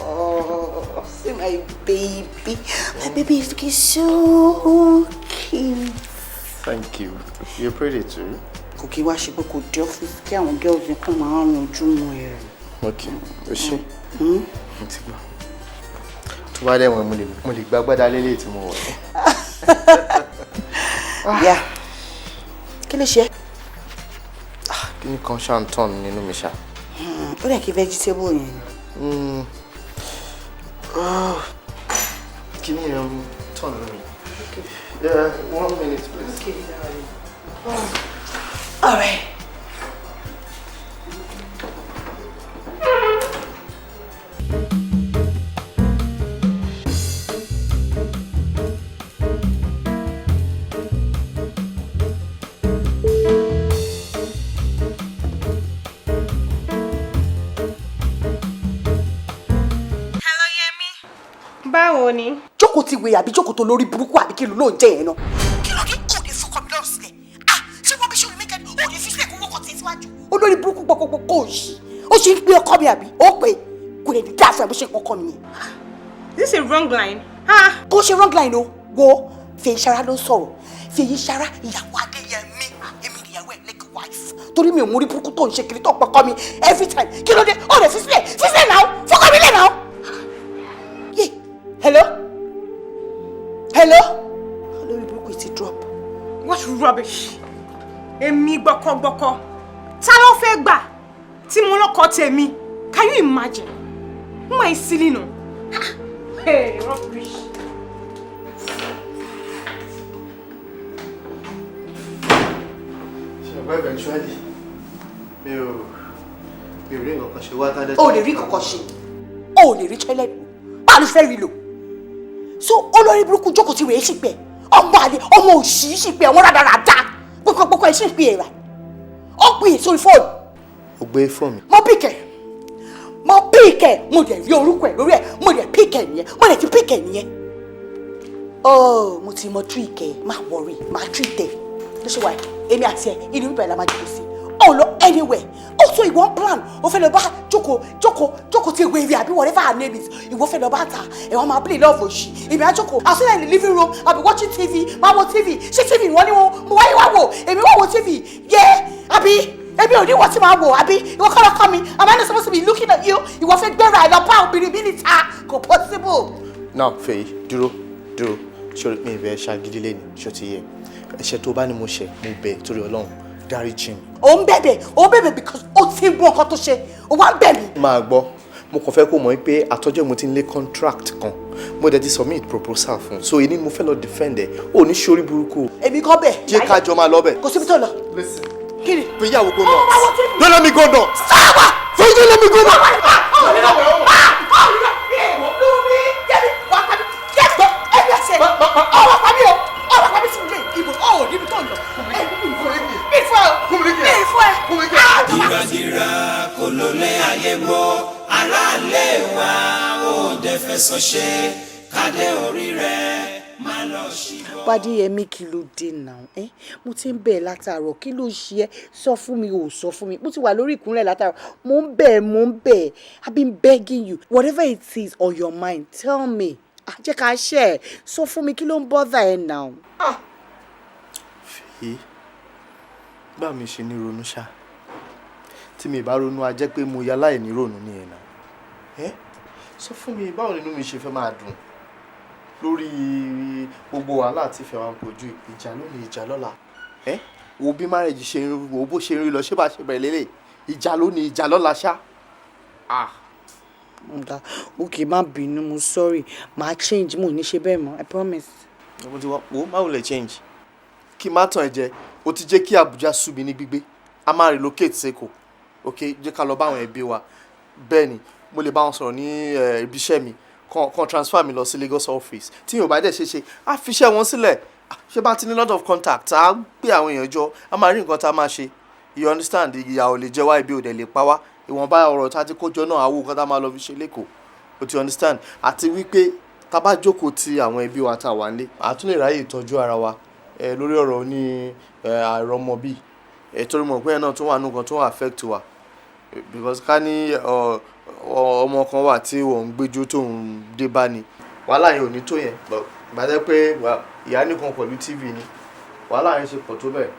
Oh, see my baby. My baby is looking so cute. Thank you. You're pretty too. Kò kí wá ṣe pé kò dé ọ́fíìsì kí àwọn girls nìkan máa ń ranjú mọ́ ẹ. Ok, o ṣe. Mo ti gbọ́. Tó bá dẹ̀wọ̀n, mo lè gbàgbádá lélẹ̀ tí mo wọ̀. Yeah. Kí ló ṣe? Kí ni kan ṣáà ń tàn nínú mi ṣá? Ó dẹ̀ kí vegetable yẹn ni. Kí ni ẹ̀ ń tàn nínú mi? Yeah, 1 minute please. Okay, darling. All right. Báwo ni? Jókòó ti wèrè àbí jókòó tó lórí burúkú àbí kí ló ló ń jẹ yẹn náà. Kí ló dé kò ní fọkàn mi lọ́rùn sílẹ̀? Ah, ṣé wọ́n bí ṣe olùmíkẹ́ ni? Ó ní fi sílẹ̀ kó wọ́kọ̀ tí síwájú. Olórí burúkú gbogbogbò kò ṣì. Ó ṣe ń pé ọkọ mi àbí? Ó pè kò lè dá fún ẹ bó ṣe kọ́kọ́ mi yẹn. Is this a wrong line? Kò ṣe wrong line o. Wo Fèyíṣará ló ń sọ̀rọ̀. Fèyíṣará ìyàwó Adéyẹmí, èmi ìyàwó ẹ̀ like wife. Torí mi ò mú rí burúkú tó ń ṣe kiri tó ń pọkọ mi every time. Kí ló dé? Ó lè fi sílẹ̀ fi sílẹ̀ náà fọkọ mi lẹ̀ náà. Hello? Hello? Olórí burúkú ti drop. What rubbish! Èmi gbọ́kọ́gbọ́kọ́. Ta ló fẹ́ gbà tí mo lọ́kọ tèmi? Can you imagine? Wọ́n máa ń sílì nù. Hey, rubbish. Ṣé eventually Mi ò rí nǹkan kan ṣe wá tálẹ́. O ò lè rí kankan ṣe, o ò lè rí toilet lò. Báwo ló ṣe fẹ́ rí lò? So olórí burúkú jókòó ti rèé sì pé ọmọ àlè, ọmọ òṣì sì pé ọmọ rádaràda gbogbogbò ẹ sì pé èrà ó pè é sórí fóònù. O gbé fóònù mi. Mo pick ẹ̀, mo pick ẹ̀, mo dẹ̀ rí orúkọ ẹ̀ lórí ẹ̀, mo dẹ̀ pick ẹ̀ nìyẹn, mo dẹ̀ ti pick ẹ̀ nìyẹn. Oh, mo ti mọ trick ẹ̀. Má worry, má treat ẹ̀ ló ṣe wà. Èmi àti ẹ̀, inú bíbẹ̀ la máa jókòó sí. Ó lọ anywhere. Also, ìwọ ń plan, o fẹ́ lọ bá jókòó jókòó jókòó tí wèrè àbí whatever her name is. Ìwọ fẹ́ lọ bá ta ẹ̀, wọ́n máa play love òṣì. Èmi á jókòó, I'll sit in the living room, I'll be watching TV. Máa wo TV. Ṣé TV wọ́n ní wọn mo wáyé wá wò? Èmi wá wo TV yé àbí èmi ò ní wọ́n tí máa wò? Àbí ìwọ kọ́ lọ́kọ́ mi? Am I not supposed to be looking at you? Ìwọ fẹ́ gbéra ẹ̀ lọ bá obìnrin mi níta? Kò possible. Now Fèyí, dúró dúró. Ṣé mi ìbẹ̀ ṣagídí lẹ́nu? Ṣó ti yẹ? Ẹ̀ṣẹ̀ tó bá ní mo ṣẹ̀, mo bẹ̀, torí Ọlọ́run, dáríjì mi. Ò ń bẹ̀bẹ̀, ò ń bẹ̀bẹ̀ because ó ti ń mú nǹkan tó ṣe, ó wá ń bẹ̀ mí. Máa gbọ́, mo kàn fẹ́ kó mọ̀ pé àtọ́jọ́ mo ti ń lé contract kan, mo dẹ̀ ti submit proposal fún un, so èyí ni mo fẹ́ lọ defend ẹ̀. Ò ní ṣorí burúkú. Èmi kọ́ bẹ̀. Jẹ́ ká jọ máa lọ bẹ̀. Kò síbi tó lọ. Kí ni? Fìyàwó, go nuts. Don't let me go nuts. Sáwà. Fèyí, don't let me go nuts. Ọwọ́ pa mí o, ọwọ́ pa mí sí ilé ìbò. Ọ̀ níbi tó ń lọ. Mi fún ẹ o, mi fún ẹ. Gìràgìrà kò ló lé ayé gbó, aráàlú wa ò dẹ̀ fẹ̀sọ̀ ṣe kádé orí rẹ̀ má lọ ṣìbọ̀. Bádéyẹmí, kí ló dé náà ẹ? Mo ti ń bẹ̀ ẹ́ látàárọ̀. Kí ló ṣe ẹ́? Sọ fún mi, ò sọ fún mi. Mo ti wà lórí ìkúnlẹ̀ látàárọ̀, mo ń bẹ̀ ẹ́, mo ń bẹ̀ ẹ́. I've been begging you. Whatever it is on your mind, tell me. Ah, jẹ́ ká ṣe ẹ̀. Sọ fún mi, kí ló ń bother ẹ now? Fèyí, báwo mi ṣe ní ronú ṣá? Tí mi bá ronú, a jẹ́ pé mo ya láì ní ronú nìyẹn náà. Ẹ sọ fún mi, báwo nínú mi ṣe fẹ́ máa dùn lórí gbogbo wàhálà tí ìfẹ́ wa ń kojú, ìjà lónìí, ìjà lọ́la? Ẹ wo bí marriage ṣe ń wo bó ṣe ń rí lọ, ṣé bá ṣe bẹ̀rẹ̀ lélẹ̀, ìjà lónìí, ìjà lọ́la ṣá. Ah. Ǹda, ok, má bínú, mo sorry, màá change, mo ò ní ṣe bẹ́ẹ̀ mọ́, I promise. Mo ti wá wo, má wulẹ̀ change. Kí má tàn ẹ́ jẹ, o ti jẹ́ kí Abuja sú mi ní gbígbé. A máa relocate sẹ́kọ̀ọ́, ok? Jẹ́ ká lọ bá àwọn ẹbí wa. Bẹ́ẹ̀ ni, mo lè bá wọn sọ̀rọ̀ ní ibi iṣẹ́ mi, kan transfer mi lọ sí Lagos office. Tí yóò bá dẹ̀ ṣe ṣe, á fi iṣẹ́ wọn sílẹ̀. Ṣé bá ti ní lot of contact, á gbé àwọn èèyàn jọ, á máa rí nǹkan tá a máa ṣe. You understand? Ìyà ò lè jẹ wá, ibi ò dẹ̀ lè pa wá. Ìwọ̀nba ọ̀rọ̀ tá a ti kó jọ náà, àwo nǹkan tá a máa lọ fi ṣe lẹ́kọ̀ọ́, o ti understand? Àti wípé tá a bá jókòó ti àwọn ẹbí wa tá a wà nílé, a tún lè ráyè tọ́jú ara wa lórí ọ̀rọ̀ ní àìrọ́mọbí ẹ, torí mọ̀ pé ẹ náà tún wà nǹkan tó affect wa, because ká ní ọmọ kan wà tí wọ́n ń gbẹ́jọ́ tó ń dé bá ni, wàhálà yẹn ò ní tó yẹn. Gbàdẹ́ pé ìyá nìkan pẹ̀lú TV ni wàhálà yẹn ṣe pọ̀ tó bẹ́ẹ̀.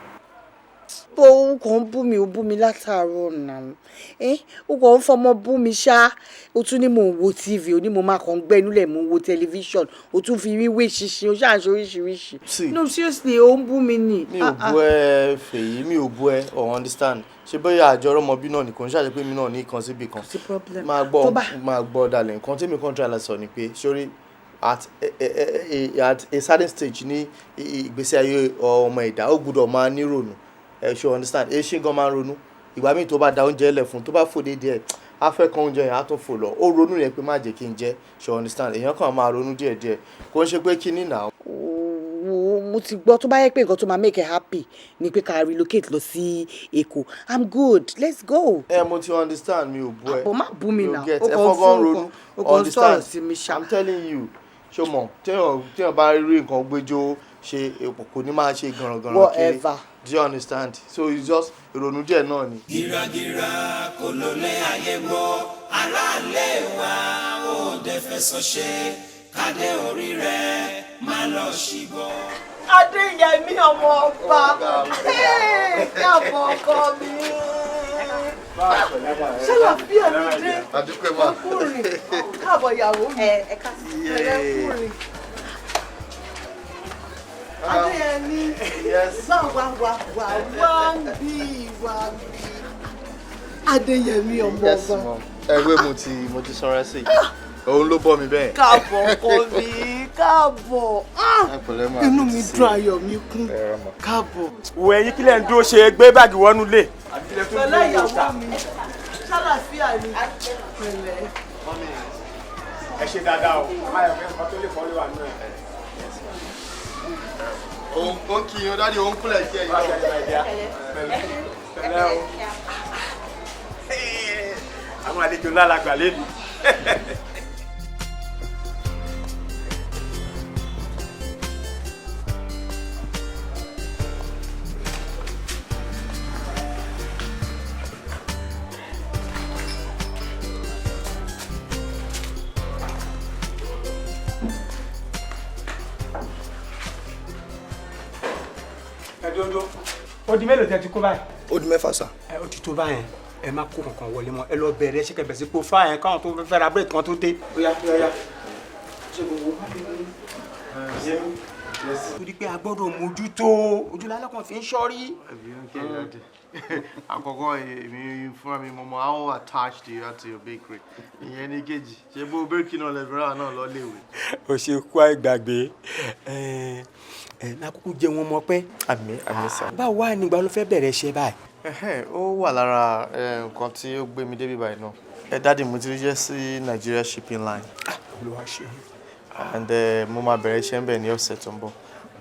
Bó o kàn ń bú mi, ó bú mi látàárọ̀ náà. Ẹ o kàn ń fọmọ bú mi ṣá. O tún ní mò ń wo TV, o ní mo máa kàn ń gbẹnúlẹ̀, mò ń wo tẹlifíṣọ̀n, o tún fi wíwé ṣinṣin, o ṣáà ń ṣe oríṣiríṣi. No, seriously, o ń bú mi ni. Mi ò bú ẹ, Fèyí, mi ò bú ẹ o, understand? Ṣe bóyá àjọ ọmọbí náà nìkan ṣáà ṣe pé mi náà ní ìkan síbi kan. Sí problem. Máa gbọ́, máa gbọ́ dalẹ̀. Nǹkan tí mi kàn try láti sọ ni pé sórí at a certain stage ní ìgbésí ayé ọmọ ẹ̀dá, ó gbọ́dọ̀ máa nírònú ẹ. Ṣe understand? Eṣin gan máa ń ronú. Ìgbà míì tó bá da oúnjẹ lẹ̀ fún, tó bá fò dé díẹ̀, á fẹ́ kan oúnjẹ yẹn, á tún fò lọ. Ó ronú yẹn pé má jẹ́ kí n jẹ. Ṣe understand? Èèyàn kàn máa ronú díẹ̀díẹ̀, kò ń ṣe pé kí ní nà. Mo ti gbọ́. Tó bá yẹ pé nǹkan tó máa make ẹ happy ni pé ká relocate lọ sí Èkó, I'm good, let's go. Ẹ mo ti understand, mi ò bú ẹ. Àpò má bú mi náà. Ó kàn fún ó kàn sọ̀rọ̀ sí mi ṣá. I'm telling you, ṣó mọ̀, téèyàn bá rí nǹkan gbẹjọ́ ṣe, kò ní máa ṣe gànràngànràn kiri. Whatever. Do you understand? So it's just ìrònú díẹ̀ náà ni. Gìràgìrà kò ló lé ayé gbó, aráàlú wa ò dẹ̀ fẹ̀sọ̀ ṣe kádé orí rẹ̀ má lọ ṣìbọ̀. Adéyẹmí ọmọ ọba, káàbọ̀ ọkọ mi. Ṣàlàfíà ló dé? Ọkùnrin, káàbọ̀ ìyàwó mi. Ẹlẹ́kùnrin. Adéyẹmí, wá wá wá wá wá ń bí, wá ń bí. Adéyẹmí ọmọ ọba. Ẹgbẹ́ mo ti sanra sí i, òun ló bọ́ mi bẹ́ẹ̀. Káàbọ̀ ọkọ mi, káàbọ̀. Inú mi dùn, ayọ̀ mi kún, káàbọ̀. Wo, ẹ̀yin kílẹ̀ ń dúró ṣe? Gbé báàgì wọnú lé. Tún Pẹ̀lẹ́ bí owó ìyàwó ta. mi, ṣàlàfíà ni. Pẹ̀lẹ́. Ẹ ṣe dáadáa o, má yọ fẹ́ nǹkan tó lè fọ́ lé wà nínú ẹ̀. Òun kò kí i o, daddy, òun kúnlẹ̀ kí ẹ yìí. Pẹ̀lẹ́ o. Àwọn àlejò ńlá la gbà lẹ́nu. Ẹ dúró, ó di mélòó tẹ́ ti kó báyìí? Ó di 6 sà. Ẹ ó ti tó báyẹn, ẹ má kó kankan wọlé mọ́, ẹ lọ bẹ̀rẹ̀ ṣé kẹbẹ̀ sí pé fáyẹn yẹn káwọn tó fẹ́ ra bírèkì kan tó dé. Ó yá, ó yá. Ṣé gbogbo torí pé a gbọ́dọ̀ mójútó ojúlá lọ́kàn fi ń ṣọ́rí. Àkọ́kọ́, èmi fúnra mi mo mọ how attached you are to your bakery. Ìyẹn ní kejì, ṣé bó bakery náà lẹ́fẹ̀rẹ́ náà lọ léwe. O ṣe kú àìgbàgbé ẹ ẹ lákòókò jẹ wọn mọ pé. Àmín, àmín sà. Báwo wà nígbà ló fẹ́ bẹ̀rẹ̀ iṣẹ́ báyìí? Ẹhẹ́n, ó wà lára nǹkan tí ó gbé mi débi báyìí náà. Ẹ daddy, mo ti ríṣẹ́ sí Nigeria Shipping Line. Olúwa ṣe. And mo máa bẹ̀rẹ̀ iṣẹ́ ń bẹ̀ ní ọ̀sẹ̀ tó ń bọ̀.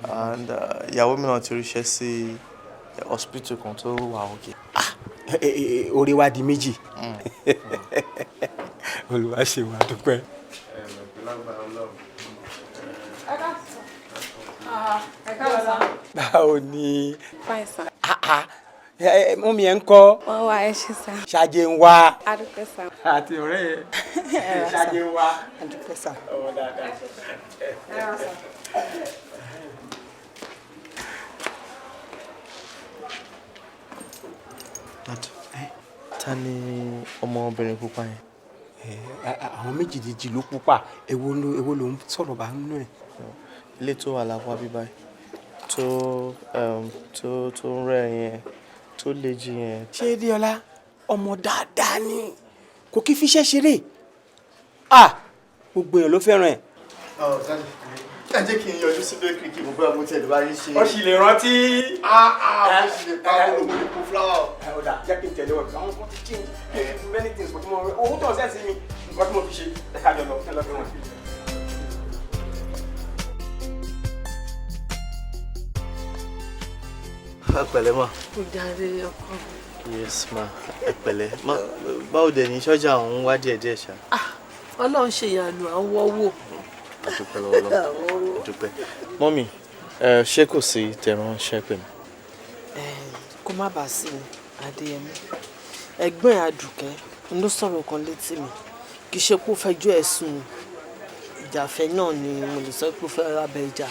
And ìyàwó mi náà ti ríṣẹ́ sí hospital kan tó wà òkè. Oore wa di méjì. Olúwa ṣe, wà dúpẹ́. Ẹ káàsán. Báwo ni? Fine, sir. Mummy ẹ̀ ń kọ́? Wọ́n wá, ẹ ṣé sir. Ṣáájé ń wá. Adúpẹ́ sir. Àti ọ̀rẹ́ ẹ̀ ṣáájé ń wá. Adúpẹ́ sir. Ọmọ dáadáa. Ẹ rà sir. Dad, ta ni ọmọbìnrin pupa yẹn? Àwọn méjèèjì ló pupa, èwo ló ń sọ̀rọ̀ bá nínú ẹ̀? Ilé tó wà lápá bíbá yìí, tó ń rẹ́ yẹn, tó le jù yẹn. Ṣé Déọlá ọmọ dáadáa ni, kò kí fiṣẹ́ ṣeré, ah, gbogbo èèyàn ló fẹ́ràn ẹ̀. Ọ̀ daddy, ẹ jẹ́ kí n yọjú sí bakery kí mo bóyá mo tiẹ̀ lè bá yín ṣe. Ó sì lè rántí. Mo sì lè pa olóko lè po fúláwà. Ẹ ó dà, jẹ́ kí n tẹ̀lé wọn, àwọn kan ti change many things, kò tí mo owó tó ń sẹ́ǹsì mi nǹkan tí mo fi ṣe, ẹ ká jọ lọ, ẹ lọ fi wọn. Ẹ pẹ̀lẹ́ mà. Ó jàre ọkọ mi. Yes ma, ẹ pẹ̀lẹ́. Ma, báwo dẹ̀ ní sọ́jà òun wá díẹ̀ díẹ̀ ṣá? Ọlọ́run ṣe ìyanu, à ń wọ́wọ́. A dúpẹ́ lọ́wọ́ Ọlọ́run. A dúpẹ́. Mummy, ẹ ṣé kò sí tẹ̀ránṣẹ́ pè mí? Kó má bàa sí mi, Adéyẹmí. Ẹ̀gbọ́n ẹ̀ Adùkẹ́ ló sọ̀rọ̀ kan létí mi. Kì í ṣe pé ó fẹjọ́ ẹ̀ sùn. Ìjàfẹ́ náà ni mo lè sọ pé ó fẹ́ rábẹ́ ìjà.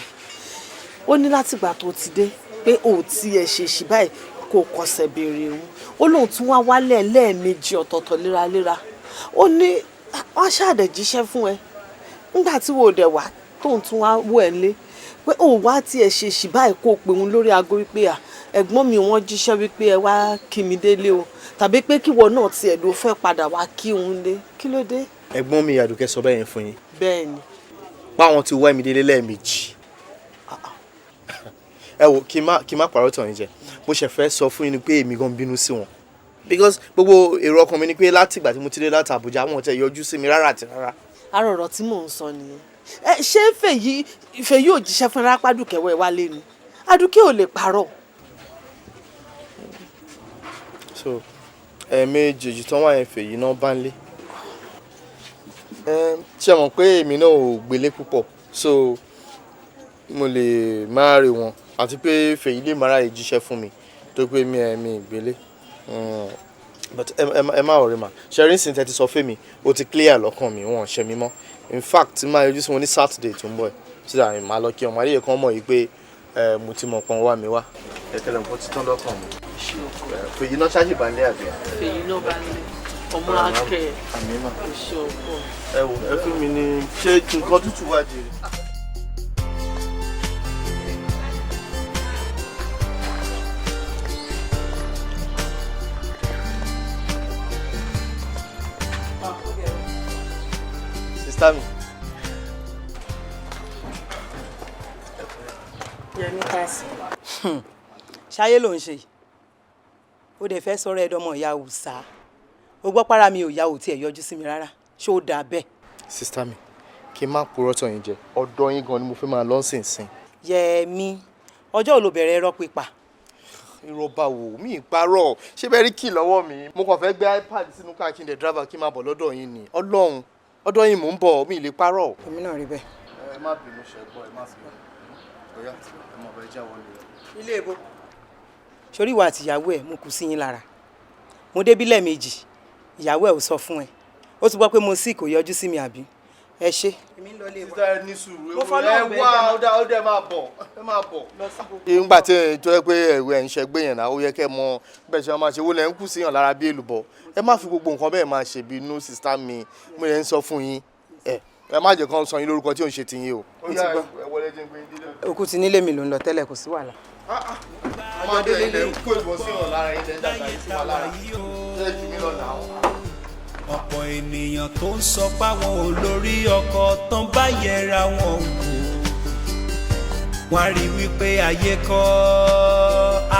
Ó ní látìgbà tó ti dé pé ò tí ẹ ṣe ṣì báyìí kò kọsẹ̀ béèrè òun. Ó lóun tún wá wálẹ̀ lẹ́ẹ̀mejì ọ̀tọ̀ọ̀tọ̀ léraléra. Ó ní wọ́n ṣàdẹ̀ jíṣẹ́ fún ẹ. Nígbà tí wo dẹ̀ wá tóun tún wá wò ẹ́ lé pé ò wá tí ẹ ṣe ṣì báyìí kó pe òun lórí aago wípé à ẹ̀gbọ́n mi wọ́n jíṣẹ́ wípé ẹ wá kí mi délé o, tàbí pé kíwọ náà tiẹ̀ ló fẹ́ padà wá kí òun lé. Kí ló dé? Ẹ̀gbọ́n mi Àdùkẹ́ sọ bẹ́ẹ̀ yẹn fún yín? Bẹ́ẹ̀ ni. Páwọn ti wá mi délé lẹ́ẹ̀mejì. Ẹ wo, kí n má parọ́ tàn yín jẹ, mo ṣẹ̀ fẹ́ sọ fún yín ni pé èmi gan bínú sí wọn, because gbogbo èrò ọkàn mi ni pé láti ìgbà tí mo ti dé láti Àbújá, wọn ò tẹ̀ yọjú sí mi rárá àti rárá. Ara ọ̀rọ̀ tí mò ń sọ nìyẹn. Ẹ ṣé Fèyí ò jíṣẹ́ fún Rápádùkẹ́ wẹ̀ wálé ni? Àdùkẹ́ ò lè parọ́. So ẹ̀ẹ̀mejì tán wà yẹn, Fèyí náà bá ń lé. Ṣé mọ̀ pé èmi náà ò gbélé púpọ̀, so mo lè má rí wọn, àti pé Fèyí lè má ráyè jíṣẹ́ fún mi tó pé mi ẹ̀ mi ìgbélé. But ẹ má worry ma, ṣe rí sin tẹ́tí sọ fún mi, ó ti clear lọ́kàn mi, wọn ò ṣe mi mọ́. In fact, máa yọjú sí wọn ní Saturday tó ń bọ̀ ẹ̀, so that màá lọ kí ọmọ adéyẹ kan mọ̀ yìí pé mo ti mọ̀ pọ́n wá mi wá. Ẹ tẹ́lẹ̀ nǹkan ti tán lọ́kàn mi. Fèyí náà ṣáàjì bá ń lé àbí? Fèyí náà bá ń lé, ọmọ akẹ́. Àmín mà. Ṣe ọkọ. Ẹ wò, ẹ fún mi ní ṣé nǹkan tútù wá jèrè. Sister mi. Yẹmi káàsì. Ṣayé ló ń ṣe yìí. Ó dẹ̀ fẹ́ sọ̀rọ̀ ẹ̀dọ́mọ ìyá òòsà. O gbọ́ para mi ò yá, ò tiẹ̀ yọjú sí mi rárá. Ṣé ó dáa bẹ́ẹ̀? Sister mi, kí n má purọ́ tàn yín jẹ, ọ̀dọ̀ yín gan ni mo fẹ́ máa lọ sìnsìn. Yẹmi, ọjọ́ wo ló bẹ̀rẹ̀ irọ́ pípa? Irọ́ báwo? Mi ì parọ́. Ṣé bẹ́ẹ̀ rí key lọ́wọ́ mi? Mo kàn fẹ́ gbé iPad sínú car kí n dẹ̀ driver kí n máa bọ̀ lọ́dọ̀ yín ni. Ọlọ́run, ọ̀dọ̀ yín mò ń bọ̀, mi ì lè parọ́. Èmi náà rí bẹ́ẹ̀. Ẹ má bínú, ṣe gbọ́, ẹ má bínú. Ọ̀yá, ẹ mọ̀ bẹ́ẹ̀ já wọlé. Ilé ibo. Sórí ìwà àtìyàwó ẹ̀, mo kù sí yín lára. Mo débí lẹ́ẹ̀mejì, ìyàwó ẹ̀ ò sọ fún ẹ. Ó ti gbọ́ pé mo sì kò yọjú sí mi, àbí? Ẹ ṣé. Èmi ń lọ ilé wa. Sister, ẹ ní sùúrù. Mo fọlọ́run Ẹ bẹ̀ wá, ẹ́. ó dẹ̀ máa bọ̀, ẹ máa bọ̀. Nígbà tí ẹ tó yẹ pé ẹ̀rù ẹ̀ ń ṣẹgbẹ́ yẹn náà, ó yẹ kẹ́ mọ bẹ́ẹ̀ ṣe máa ṣe wó lẹ́ ń kù síyàn lára bí èlùbọ́. Ẹ má fi gbogbo nǹkan bẹ́ẹ̀ máa ṣèbí inú, sister mi. Mo yẹn ń sọ fún yín. Ẹ má jẹ́ kán sọ yín lórúkọ tí ò ń ṣe tiyín o. Mo ti gbọ́. Ẹ wọlé, jẹ́ pé dídá. Òkú ti nílé mi ló ń lọ tẹ́lẹ̀, kò sí wàhálà. Ọmọdé ilẹ̀ ń kó ìbọn síyàn lára, ilẹ̀ ń dàgbà yìí sí wa lára. Ṣé jù mí lọ nà ó? Ọ̀pọ̀ ènìyàn tó ń sọ páwọn olórí ọkọ tán bá yẹra wọn wò, wọ́n á rí wípé ayé kọ́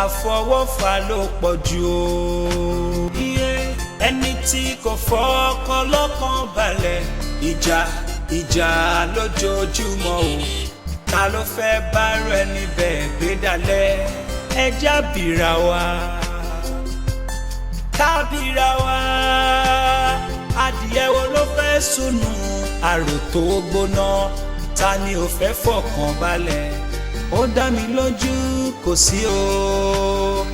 àfọwọ́fà ló pọ̀ jù o. Iye ẹni tí kò fọkàn lọ́kàn balẹ̀, ìjà ìjà lójoojúmọ́ o. Ta ló fẹ́ bá rẹ níbẹ̀ gbé dalẹ̀? Ẹja bìrà wa, kábìrà wa. Adìyẹ wo ló fẹ́ sùnù àrò tó gbóná? Ta ni ò fẹ́ fọkàn balẹ̀? Ó dá mi lójú, kò sí o.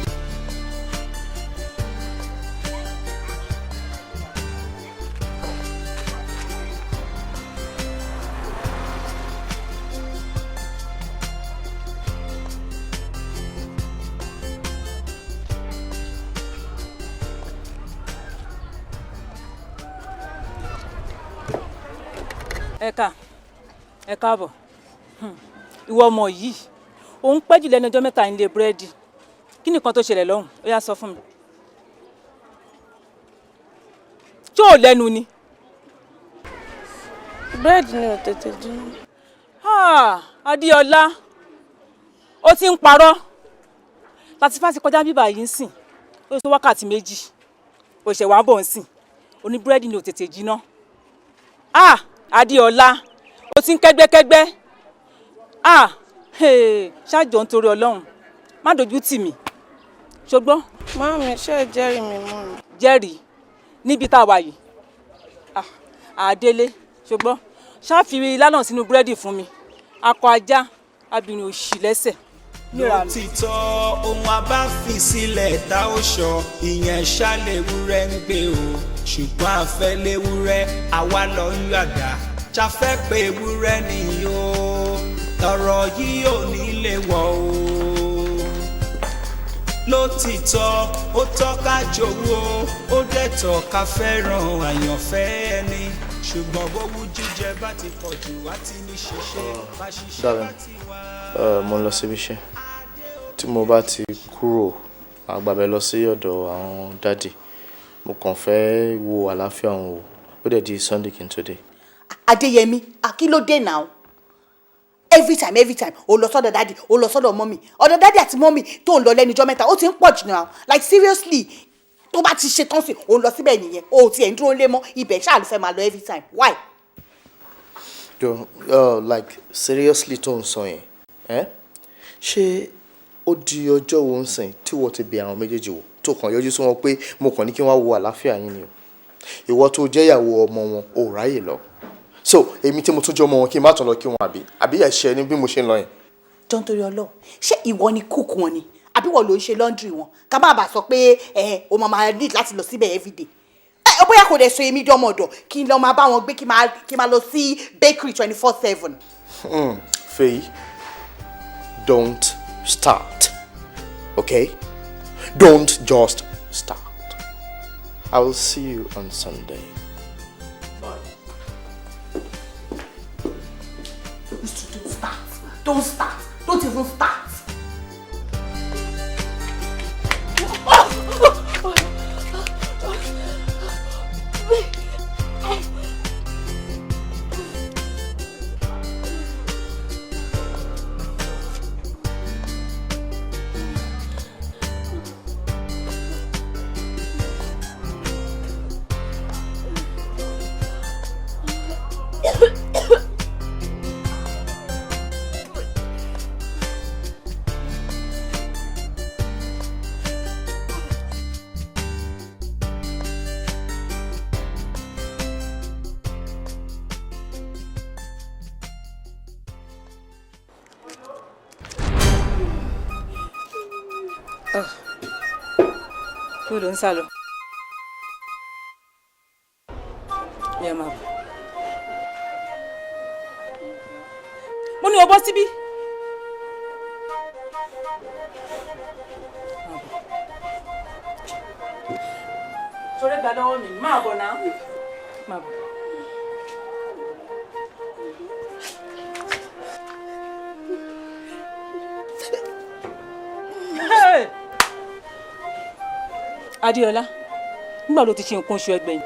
Ẹ ká ẹ káàbọ̀. Ìwọ ọmọ yìí, òun pẹ́ jù lẹ́nu ọjọ́ mẹ́ta nílé búrẹ́dì. Kí nìkan tó ṣẹlẹ̀ lọ́hùn? Ó yá, sọ fún mi. Tí ò lẹ́nu ni. Búrẹ́dì ni ò tètè dín. Ah, Adéọlá, ó ti ń parọ́ láti fásitì kọjá bíbà yìí ń sìn. Ó tó wákàtí 2, òṣè wàá bọ̀ ń sìn, oní búrẹ́dì ni ò tètè jiná. Ah, Adéọlá, ó ti ń kẹ́gbẹ́kẹ́gbẹ́. Ah, hey, ṣáàjọ, nítorí Ọlọ́run, má dojú tì mí, ṣùgbọ́n. Máàmí, ṣé ẹ jẹ́rìí mi mọ́ mi? Jẹ́rìí níbi tá a wà yìí. Ah, Àdélé, ṣùgbọ́n ṣáfi lánàá sínú búrẹ́dì fún mi. Akọ ajá abìnrin òṣì lẹ́sẹ̀. Lótìtọ́, ohun a bá fi sílẹ̀ tá ó sọ, ìyẹn ṣàlèwúrẹ́ ń gbé o. Ṣùgbọ́n àfẹ́léwúrẹ́ àwa lọ ń yàgà ṣàfẹ́ pé ewúrẹ́ nìyí o. Ọ̀rọ̀ yìí ò ní lè wọ̀ o. Lótìtọ́, ó tọ́ ká jowó, ó dẹ̀ tọ́ ká fẹ́ràn àyànfẹ́ ẹni, ṣùgbọ́n bówú jíjẹ bá ti pọ̀ jù, wá ti ní ṣiṣẹ́ bá ṣiṣẹ́ bá Darling, ti wá. Mo ń lọ síbi iṣẹ́. Tí mo bá ti kúrò, màá gbàbẹ lọ sí ọ̀dọ̀ àwọn daddy. Mo kàn fẹ́ wo àlàáfíà wọn wò. Ó dẹ̀ di Sunday kí n tó dé. Adéyẹmí, kí ló dé now? Every time, every time, o lọ sọ́dọ̀ daddy, o lọ sọ́dọ̀ mummy. Ọ̀dọ̀ daddy àti mummy tó ń lọ lẹ́nu ijọ́ mẹ́ta, ó ti ń pọ̀ jù now. Like, seriously, tó bá ti ṣe tán sí, o lọ síbẹ̀ nìyẹn. O ò tiẹ̀ ń dúró lé mọ́, ibẹ̀ ṣáà ló fẹ́ máa lọ every time. Why? Yo, like, seriously tó ń sọ yẹn, eh? Ṣé ó di ọjọ́ wo ń sìn tí wọ́n ti bẹ àwọn méjèèjì wò, tó kàn yọjú sí wọn pé mo kàn ní kí wọ́n wo àlàáfíà yín ni o? Ìwọ tó jẹ́ ìyàwó ọmọ wọn, ò ráyè lọ. So èmi tí mo tún jẹ́ ọmọ wọn, kí n má tún lọ kí wọn, àbí? Àbí ẹ̀ṣẹ̀ ni bí mo ṣe ń lọ yẹn? Jọ, nítorí Ọlọ́run, ṣé ìwọ ni cook wọn ni, àbí wọ́n ló ń ṣe laundry wọn, ká má bàa sọ pé ẹ o máa máa need láti lọ síbẹ̀ everyday? Ẹ bóyá kò dẹ̀ sọ èmi dọ́mọ ọ̀dọ̀, kí n lọ máa bá wọn gbé, kí n máa lọ sí bakery 24/7. Faye, don't start. Okay? Don't just start. I will see you on Sunday. Bye. Don't start. Don't start. Don't even start. Kí ló ń sá lọ? Ẹ máa bọ̀. Mo ní o bọ́ síbí. Sọ̀rọ̀ gbà lọ́wọ́ mi, máa bọ̀ náà. Máa bọ̀. Hey! Adéọlá, nígbà ló ti ṣe nǹkan oṣù ẹgbẹ̀yìn?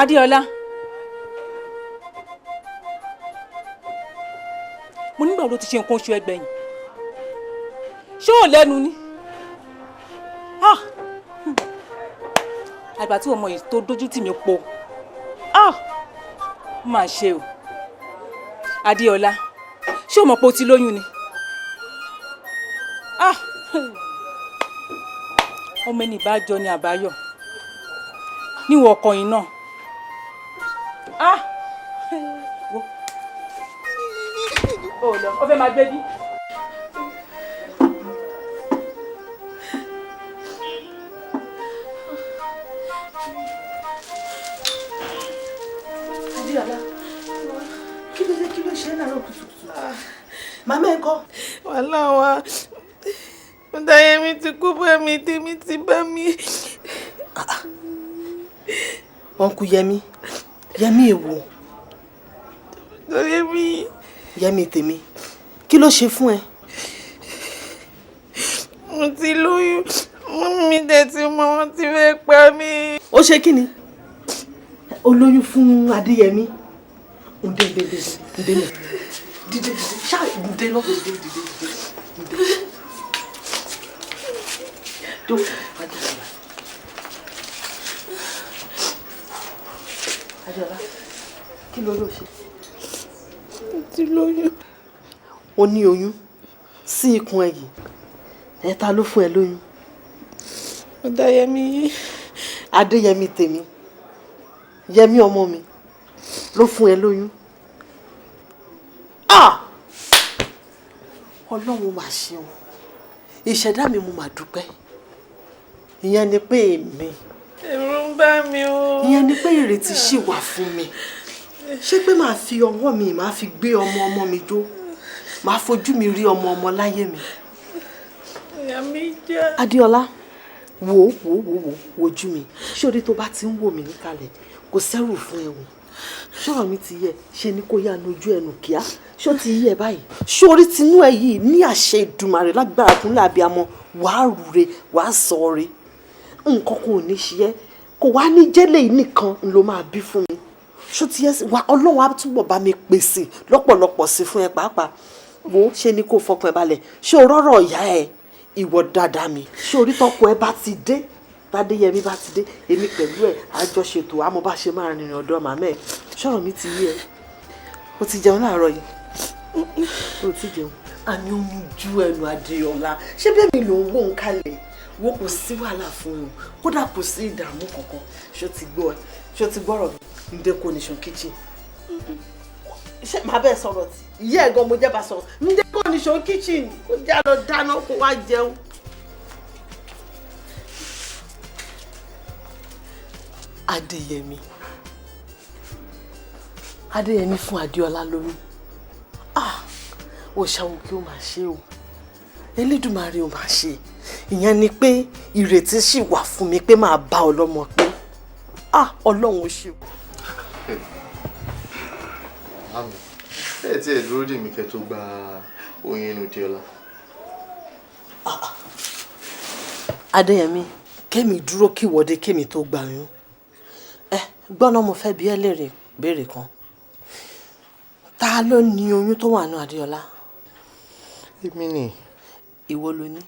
Adéọlá, mo nígbà ló ti ṣe nǹkan oṣù ẹgbẹ̀yìn? Ṣé ò lẹ́nu ni? Ah! Àgbà tí ọmọ yìí tó dójú tì mí po. Ah! Ó mà ṣe o. Adéọlá, ṣé o mọ̀ pé o ti lóyún ni? Ah! Ọmọ ẹni ìbájọ ni àbáyọ níwọ̀n ọkọ yìí náà. Ah! Wo. Ó lọ, ó fẹ́ máa gbé bí. Adéọlá, kí ló dé, kí ló ṣe é láàárọ̀ kùtùkùtù? Màmá ẹ kọ́. Wàhálà wa, Ọ̀dàyẹmí ti kú bá mi, tèmi ti bá mi. Uncle Yẹmí, Yẹmí èwo? Yẹmí. Yẹmí tèmi, kí ló ṣe fún ẹ? Mo ti lóyún, mọ́mí mi dẹ̀ ti mọ, wọ́n ti fẹ́ pa mí. Ó ṣe kí ni? Ó lóyún fún Adéyẹmí. Ǹdé ǹdé ǹdé ǹdé lẹ̀. Dìde dìde ṣáà ǹdé lọ. Dìde dìde dìde ǹdé. Tó Adéọlá. Adéọlá, kí ló ló ṣe? Mo ti lóyún. O ní oyún sí ikùn ẹ yìí. Ẹ ta ló fún ẹ lóyún? Ọ̀dàyẹmí. Adéyẹmí tèmi. Yẹmí ọmọ mi ló fún ẹ lóyún. Ah! Ọlọ́run mà ṣeun. Ìṣẹ̀dá mi mo mà dúpẹ́. Ìyẹn ni pé èmi. Ẹ̀rù ń bà mí o. Ìyẹn ni pé ìrètí ṣì wà fún mi. Ṣé pé màá fi ọwọ́ mi, màá fi gbé ọmọ ọmọ mi jó? Màá fojú mi rí ọmọ ọmọ láyé mi. Ìyá mi já. Adéọlá, wò wò wò wò wojú mi. Ṣé orí tó bá ti ń wò mí níkàlẹ̀ kò sẹ́rù fún ẹ wò? Ṣọ́rọ̀ mi ti yẹ, ṣe ni kó yá nu ojú ẹnu kíá. Ṣó ti yẹ báyìí? Ṣé orí tinú ẹ yìí ní àṣẹ Ìdùmarè lágbára kúnlẹ̀ abiyamọ, wàá rúre, wàá sọ̀re. Nǹkan kan ò ní ṣe ẹ́, kò wá ní jẹ́lẹ̀ yìí nìkan ló máa bí fún mi. Ṣó ti yẹ sí wa, Ọlọ́run á túbọ̀ bá mi pèsè lọ́pọ̀lọpọ̀ sí fún ẹ pàápàá. Wo ṣe ni kó fọkàn ẹ balẹ̀. Ṣé o rọ́rọ̀ ìyá ẹ ìwọ dáadáa mi? Ṣé orí tọkọ ẹ bá ti dé? Tádéyẹmí bá ti dé, èmi pẹ̀lú ẹ̀ àjọṣètò àmọ́ bá ṣe máa rìnrìn ọ̀dọ̀ màmá ẹ̀. Ṣọ́rọ̀ mi ti yé ẹ. O ti jẹun láàárọ̀ yìí? O ti jẹun. Àmì omi ju ẹnu Adéọlá. Ṣé bẹ́ẹ̀ mi ló ń wò ń kalẹ̀? Wo kò sí wàhálà fún un. Kódà kò sí ìdààmú kankan. Ṣé o ti gbọ́ ẹ? Ṣé o ti gbọ́rọ̀ mi? Ǹdẹ́ kò ní ṣan kíchìn. Ṣé màá bẹ́ẹ̀ sọ̀rọ̀ tí? Ìyá ẹ̀ gan mo jẹ́ bá sọ̀rọ̀. Ǹdẹ́ kò ní ṣan kíchìn. Kó já lọ dáná kó wá jẹun. Adéyẹmí. Adéyẹmí fún Adéọlá lóyún. Ah! Ó ṣàwọn kí ó máa ṣe o. Elédùmarè ó máa ṣe. Ìyẹn ni pé ìrètí ṣì wà fún mi pé màá bá ọlọ́mọ pé. Ah! Ọlọ́run ó ṣe o. Mami, ẹ tí ẹ dúró dè mí kẹ́ tó gba oyún inú Déọlá. Adéyẹmí, kémi dúró kí ìwọ́de kémi tó gba oyún. Ẹ gbọ́ná mo fẹ́ bi ẹ́ léèrè béèrè kan. Ta ló ní oyún tó wà nínú Adéọlá? Èmi ni. Ìwọ ló ní.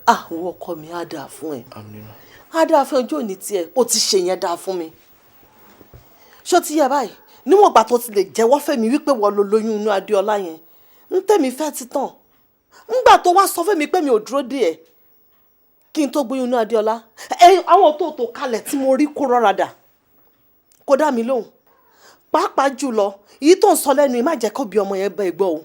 Ah, ìwọ ọkọ mi á dáa fún ẹ. Àmín. Á dáa fún ọjọ́ òní tiẹ̀, ó ti ṣe yẹn dáa fún mi. Ṣó ti yẹ báyìí? Níwọ̀n ìgbà tó ti lè jẹ́wọ́ fẹ́mi wípé wọ́n ló lóyún inú Adéọlá yẹn. Ń tẹ̀mí fẹ́ ti tàn. Ńgbà tó wá sọ fẹ́mi pé mi ò dúró dè ẹ́ kí n tó gbóyún inú Adéọlá. Ẹ àwọn tó tó kalẹ̀ tí mo rí kó rọra dà. Kó dá mi lóhùn. Pàápàá jùlọ, èyí tó ń sọ lẹ́nu yìí má jẹ́ kó bí ọmọ yẹn bá ẹ gbọ́ o.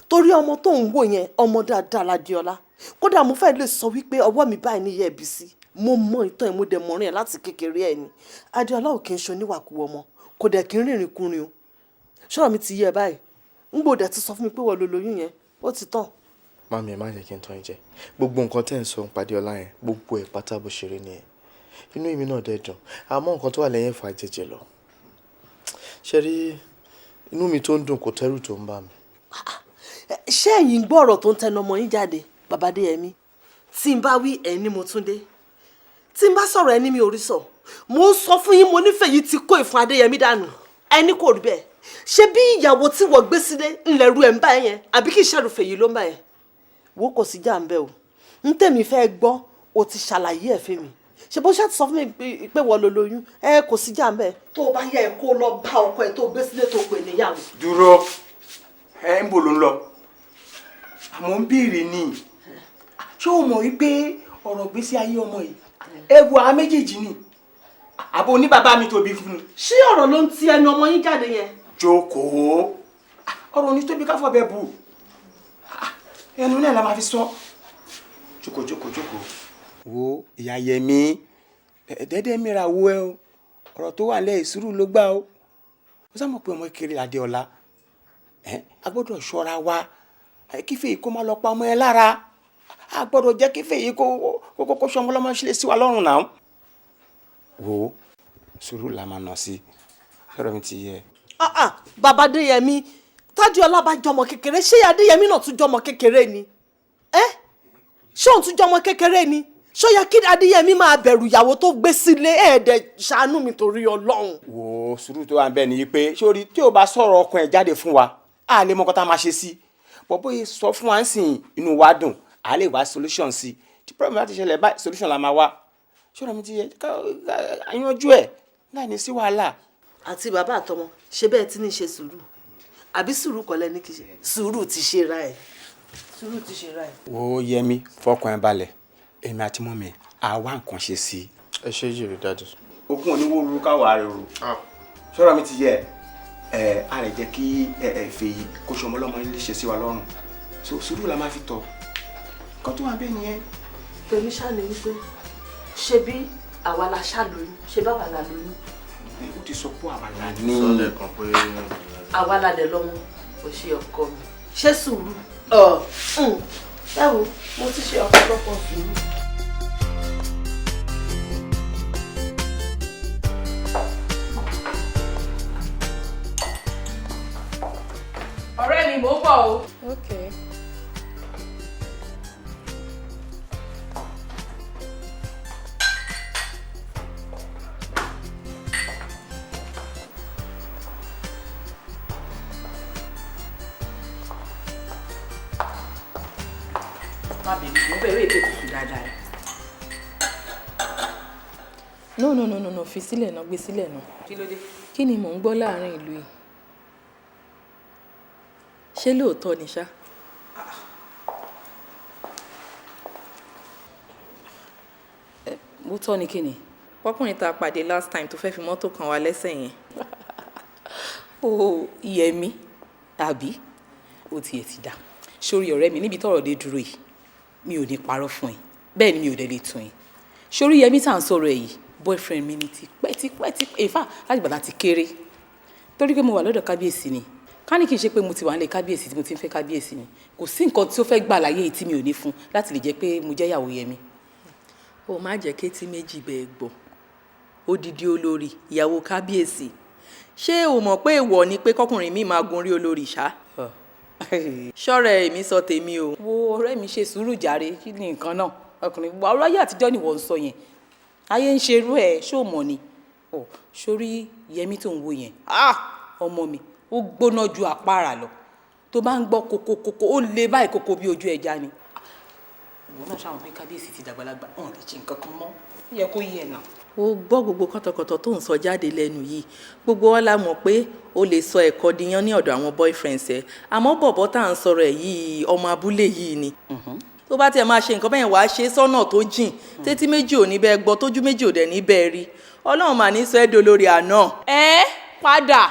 Torí ọmọ tó ń wò yẹn, ọmọ dáadáa l'Adéọlá. Kódà mo fẹ́ lè sọ wípé ọwọ́ mi báyìí ní yẹ̀ bí sí. Mo mọ ìtàn ẹ̀, mo dẹ̀ mọ̀rin ẹ̀ láti kékeré ẹ̀ ni. Adéọlá ò kí ń ṣe oníwàkuwà ọmọ, kò dẹ̀ kí ń rìnrìn kùnrin o. Ṣọ́rọ̀ mi ti yé ẹ báyìí? Ń gbọ́dọ̀ ti sọ fún mi pé wọ́n lo lóyún yẹn, ó ti tán. Mummy, ẹ má jẹ́ kí n tán yín jẹ. Gbogbo nǹkan tẹ́ ń sọ ń pàdé ọlá yẹn, gbogbo ẹ̀ pátá bó ṣe rí nìyẹn. Inú èmi náà dẹ̀ dùn, àmọ́ nǹkan tó wà lẹ́yìn ẹ̀fà jẹjẹ lọ. Ṣé rí inú mi tó ń dùn kò tẹ́rù tó ń bà mí. Ṣé ẹ̀yin gbọ́ ọ̀rọ̀ tó ń tẹnu ọmọ yín jáde, Bàbá Adéyẹmí? Tí n bá wí ẹ̀ ní mo tún dé, tí n bá sọ̀rọ̀ ẹ ní mi ò rí sọ. Mo ń sọ fún yín, mo nífẹ̀ẹ́ yìí ti kó ìfun Adéyẹmí dànù, ẹni kò rí bẹ́ẹ̀. Ṣé bí ìyàwó tí wọ́n gbé sílé ńlẹ̀ ru ẹ̀ ń bá ẹ yẹn, àbí kì í ṣàrùfẹ̀ yìí ló ń bá ẹ? Wo, kò sí jà ń bẹ o. Ń tẹ̀mí fẹ́ gbọ́, o ti ṣàlàyé ẹ̀ fún mi. Ṣe bó ṣáà ti sọ fún mi pé wọ́n lo lóyún ẹ, kò sí jà ń bẹ. Tó o bá yẹ ẹ kó lọ bá ọkọ ẹ tó gbé sílé tó pè níyàwó. Dúró, ẹ ń bò ló ń lọ? Àmọ́ ń béèrè ni, ṣé o mọ̀ wípé ọ̀rọ̀ gbèsè ayé ọmọ yìí ewu àwọn méjèèjì ni, àbò ní bàbá mi tóbi fún un. Ṣé ọ̀rọ̀ ló ń ti ẹnu ọmọ yín jáde yẹn? Jókòó, ọ̀rọ̀ ní tóbi káfọ́ bẹ́ẹ̀ bù, ẹnu náà la máa fi sọ. Jókòó, jókòó, jókòó. Wo, ìyá Yẹmi, dẹ́dẹ́ mìíràn wo ẹ o, ọ̀rọ̀ tó wà lẹ́yìn sùúrù ló gbà o. Ó sá mọ̀ pé ọmọ kékeré Adéọlá, a gbọ́dọ̀ ṣọ́ra wa kí fèyí kó má lọ pa ọmọ ẹ lára. A gbọ́dọ̀ jẹ́ kí fèyí kó ṣọmọ lọ́mọ ṣe sí wa lọ́rùn náà. Wo, sùúrù la máa nà sí, sọ̀rọ̀ mi ti yẹ. Bàbá Adéyẹmí, Tádéọlá bá jọmọ kékeré, ṣé Adéyẹmí náà tún jọmọ kékeré ni? Ẹ ṣé òun tún jọmọ kékeré ni? Ṣó yẹ kí Adéyẹmí máa bẹ̀rù ìyàwó tó gbé sílé? Ẹ̀ẹ́dẹ̀ ṣàánú mi torí Ọlọ́run. Wo, sùúrù tó wà ń bẹ nìyí pé sórí tí o bá sọ̀rọ̀ ọkàn ẹ̀ jáde fún wa, a lè mọ nǹkan tá a máa ṣe sí. Bọ́ bóyá sọ fún wa ń sìn, inú wa dùn, a lè wá solution sí. Tí problem bá ti ṣẹlẹ̀ báyìí, solution la máa wá. Ṣọ́ra mi ti yẹ ká yanjú ẹ̀ láì ní sí wàhálà. Àti bàbá àtọmọ, ṣe bẹ́ẹ̀ tí ní ṣe sùúrù, àbí sùúrù kọ́ lẹ́ni kì í ṣe sùúrù ti ṣe ra ẹ̀, sùúrù ti ṣe ra ẹ̀. Wo Yẹmi, fọkàn ẹ balẹ̀, èmi àti mummy a wá nǹkan ṣe sí i. Ẹ ṣe jèrè, daddy. Okun oníwó ruru káwọ ààrẹ ro. Ṣọ́ra mi ti yẹ ẹ, a rẹ̀ jẹ́ kí ẹ ẹ fèyí kó ṣọmọ ọlọ́mọ ilé ṣe sí wa lọ́rùn. So sùúrù la máa fi tọ̀ nǹkan tó wà bẹ́ẹ̀ nìyẹn. Tèmi ṣáà ni wípé ṣe bí àwa la ṣá lóyún, ṣe bá wa la lóyún. Ó ti sọ pé àwa la ní. Sọ lẹ́ẹ̀kan pé. Àwa la dẹ̀ lọ́mọ. Kò ṣe ọkọ mi ṣé sùúrù ẹ wo, mo ti ṣe ọ̀pọ̀lọpọ̀ sùúrù. Ọ̀rẹ́ mi, mò ń bọ̀ o. Okay. Má bèbí, mo bẹ̀rẹ̀ ètò ìtutù dáadáa rẹ̀. No, no, no, no, no, fi sílẹ̀ náà, gbé sílẹ̀ náà. Kí ló dé? Kí ni mò ń gbọ́ láàrin ìlú yìí? Ṣé lóòótọ́ ni ṣá? Mo tọ́ ni kí ni? Pọ́kùnrin tá a pàdé last time tó fẹ́ fi mọ́tò kan wa lẹ́sẹ̀ yẹn. Ó Yẹmi, àbí? Ó tiẹ̀ ti dà. Sórí ọ̀rẹ́ mi, níbi tọ́rọ̀ dé dúró yìí, mi ò ní parọ́ fún ẹ. Bẹ́ẹ̀ ni mi ò dẹ̀ lè tún ẹ. Sórí Yẹmi tá à ń sọ̀rọ̀ ẹ̀ yìí, boyfriend mi ni tipẹ́ tipẹ́ tipẹ́, in fact láti ìgbà tá a ti kéré. Torí pé mo wà lọ́dọ̀ kábíyèsí ni. Ká ní kì í ṣe pé mo ti wà nílé kábíyèsí tí mo ti ń fẹ́ kábíyèsí ni. Kò sí nǹkan tí ó fẹ́ gbà láyé yìí tí mi ò ní fún láti lè jẹ́ pé mo jẹ́ ìyàwó Yẹmi. Ó má jẹ́ kétí méjì bẹ́ẹ̀ gbọ́. Odidi olórí, ìyàwó kábíyèsí. Ṣé o mọ̀ pé èèwọ̀ ni pé kọ́kùnrin mi máa gun orí olórí ṣá? Ṣọ́rẹ́ èmi sọ tèmi o. Wo ọ̀rẹ́ mi, ṣe sùúrù jàre, kí ni nǹkan náà? Ọkùnrin wà ọ̀rọ̀ ayé àtijọ́ ni wọ́n ń sọ yẹn. Ayé ń ṣerú ẹ̀, ṣó mọ̀ ni? Ọ̀ sórí Yẹmi tó ń wo yẹn. Ah! Ọmọ mi, ó gbóná ju àpárá lọ. Tó bá ń gbọ́ kókókókó, ó le báyìí kókó bí ojú ẹja ni. Ìwọ náà ṣàwọn pé kábíyèsí ti dàgbàlagbà, wọn ò lè ṣe nǹkan kan mọ́. Ó yẹ kó yé ẹ náà. O gbọ́ gbogbo kọ́tọ̀kọ́tọ̀ tó ń sọ jáde lẹ́nu yìí. Gbogbo wa la mọ̀ pé o lè sọ ẹ̀kọ́ diyán ní ọ̀dọ̀ àwọn boyfriends ẹ. Àmọ́ bọ̀bọ̀ tá à ń sọ̀rọ̀ ẹ̀ yìí, ọmọ abúlé yìí ni. Tó bá tiẹ̀ máa ṣe nǹkan bẹ́ẹ̀, wàá ṣe sọ́nà tó jìn. Tétí méjì ò ní bẹ́ẹ̀ gbọ́, tójú méjì ò dẹ̀ ní bẹ́ẹ̀ rí. Ọlọ́run mà ní sọ ẹ́ dolórí àná. Ẹ padà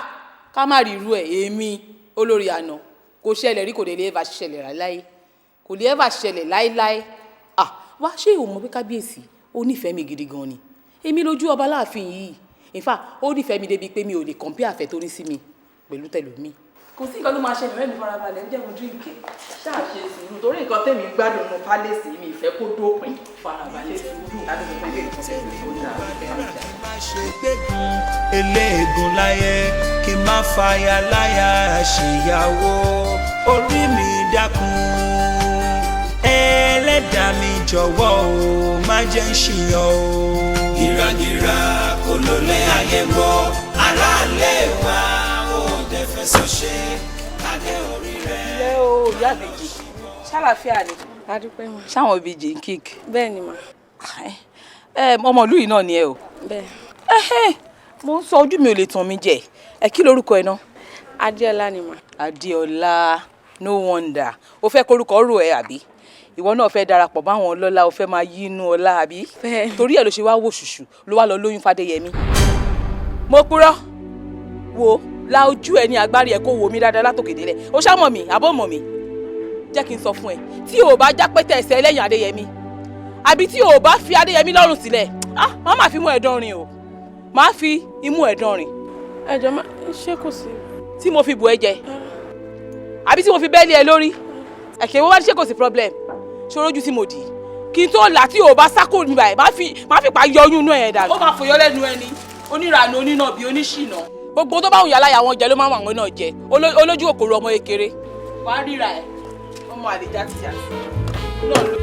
ká má rí irú ẹ̀, èmi olórí àná kò ṣẹlẹ̀ rí, kò dé lè bá ṣẹlẹ̀ rà láyé. Kò lè ever ṣẹlẹ̀ láéláé. Ah, wá, ṣé o mọ̀ pé kábíyèsí ó nífẹ̀ẹ́ mi gidi gan ni? Èmi lójú ọba láàfin yìí. In fact, ó nífẹ̀ẹ́ mi débi pé mi ò lè compare àfẹ́ tó ní sí mi pẹ̀lú tẹlòmíì. Kò sí nǹkan tó máa ṣẹlẹ̀. Ọ̀rẹ́ mi, farabalẹ̀, ń jẹun, drink, ṣáà ṣe sùúrù, torí nǹkan tẹ̀mí gbádùn nínú palace mi, ìfẹ́ kó dópin. Farabalẹ̀, sùúrù. Eléegun láyé, kí n má fàyà láyà ṣèyàwó. Orí mi dákun, ẹlẹ́dàá mi jọ̀wọ́ o, má jẹ́ ń ṣìyàn o. Gìràgìrà kò ló lé ayé gbọ́, aráàlú wa ò dẹ̀ fẹsọ̀ ṣe kádé orí rẹ̀. Ilé o, ìyá àbèjì, ṣàlàáfíà ni? Adúpẹ́ wọn. Ṣáwọn ìbejì ń kíkì? Bẹ́ẹ̀ ni mà. Ọmọ ìlú yìí náà ni ẹ o? Bẹ́ẹ̀. Mo ń sọ, ojú mi ò lè tàn mí jẹ. Ẹ kí lorúkọ ẹ náà? Adéọlá ni mà. Adéọlá, no wonder. O fẹ́ korúkọ rò ẹ, àbí ìwọ náà fẹ́ darapọ̀ báwọn ọlọ́lá? O fẹ́ máa yí inú ọlá, àbí? Torí ẹ̀ ló ṣe wá wò ṣùṣù ló wá lọ lóyún Fadéyẹmí. Mo purọ́? Wo la ojú ẹ ní agbárí ẹ, kó wo mi dáadáa látòkè délẹ̀. O ṣá mọ̀ mí àbọ̀ mọ̀ mí? Jẹ́ kí n sọ fún ẹ, tí o bá já pété ẹsẹ̀ lẹ́yìn Adéyẹmí, àbí tí o bá fi Adéyẹmí lọ́rùn sílẹ̀, ah, má má fi mú ẹ̀ dánrin o, má fi imú ẹ̀ dánrin. Ẹ jọ̀ọ́ má ṣé, kò sí. Tí mo fi bù ẹ jẹ, àbí tí mo fi bẹ́ẹ̀lì ẹ lórí ẹ̀kẹ́, wọ́n bá ṣe kò sí problem. Ṣòro ojú tí mo dì kí n tó là, tí o bá sákò mi báyìí, má fi pa yọ oyún inú ẹ̀ dànù. Ó máa fòyọ́ lẹ́nu ẹni onírànú, onínàbí, oníṣìnà, gbogbo tó bá wù yàrá àwọn jẹ ló máa ń wà, àwọn náà jẹ olójú òkòrò ọmọ kékeré. Wàá ríra ẹ, ọmọ àlè játijàti náà ló.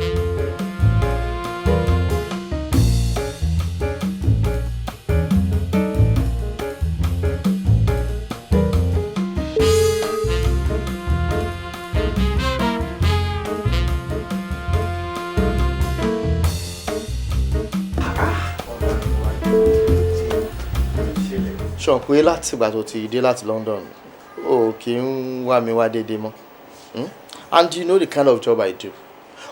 Ṣàn pé láti ìgbà tó ti dé láti London, o kì í wá mi wá déédéé mọ́. And you know the kind of job I do.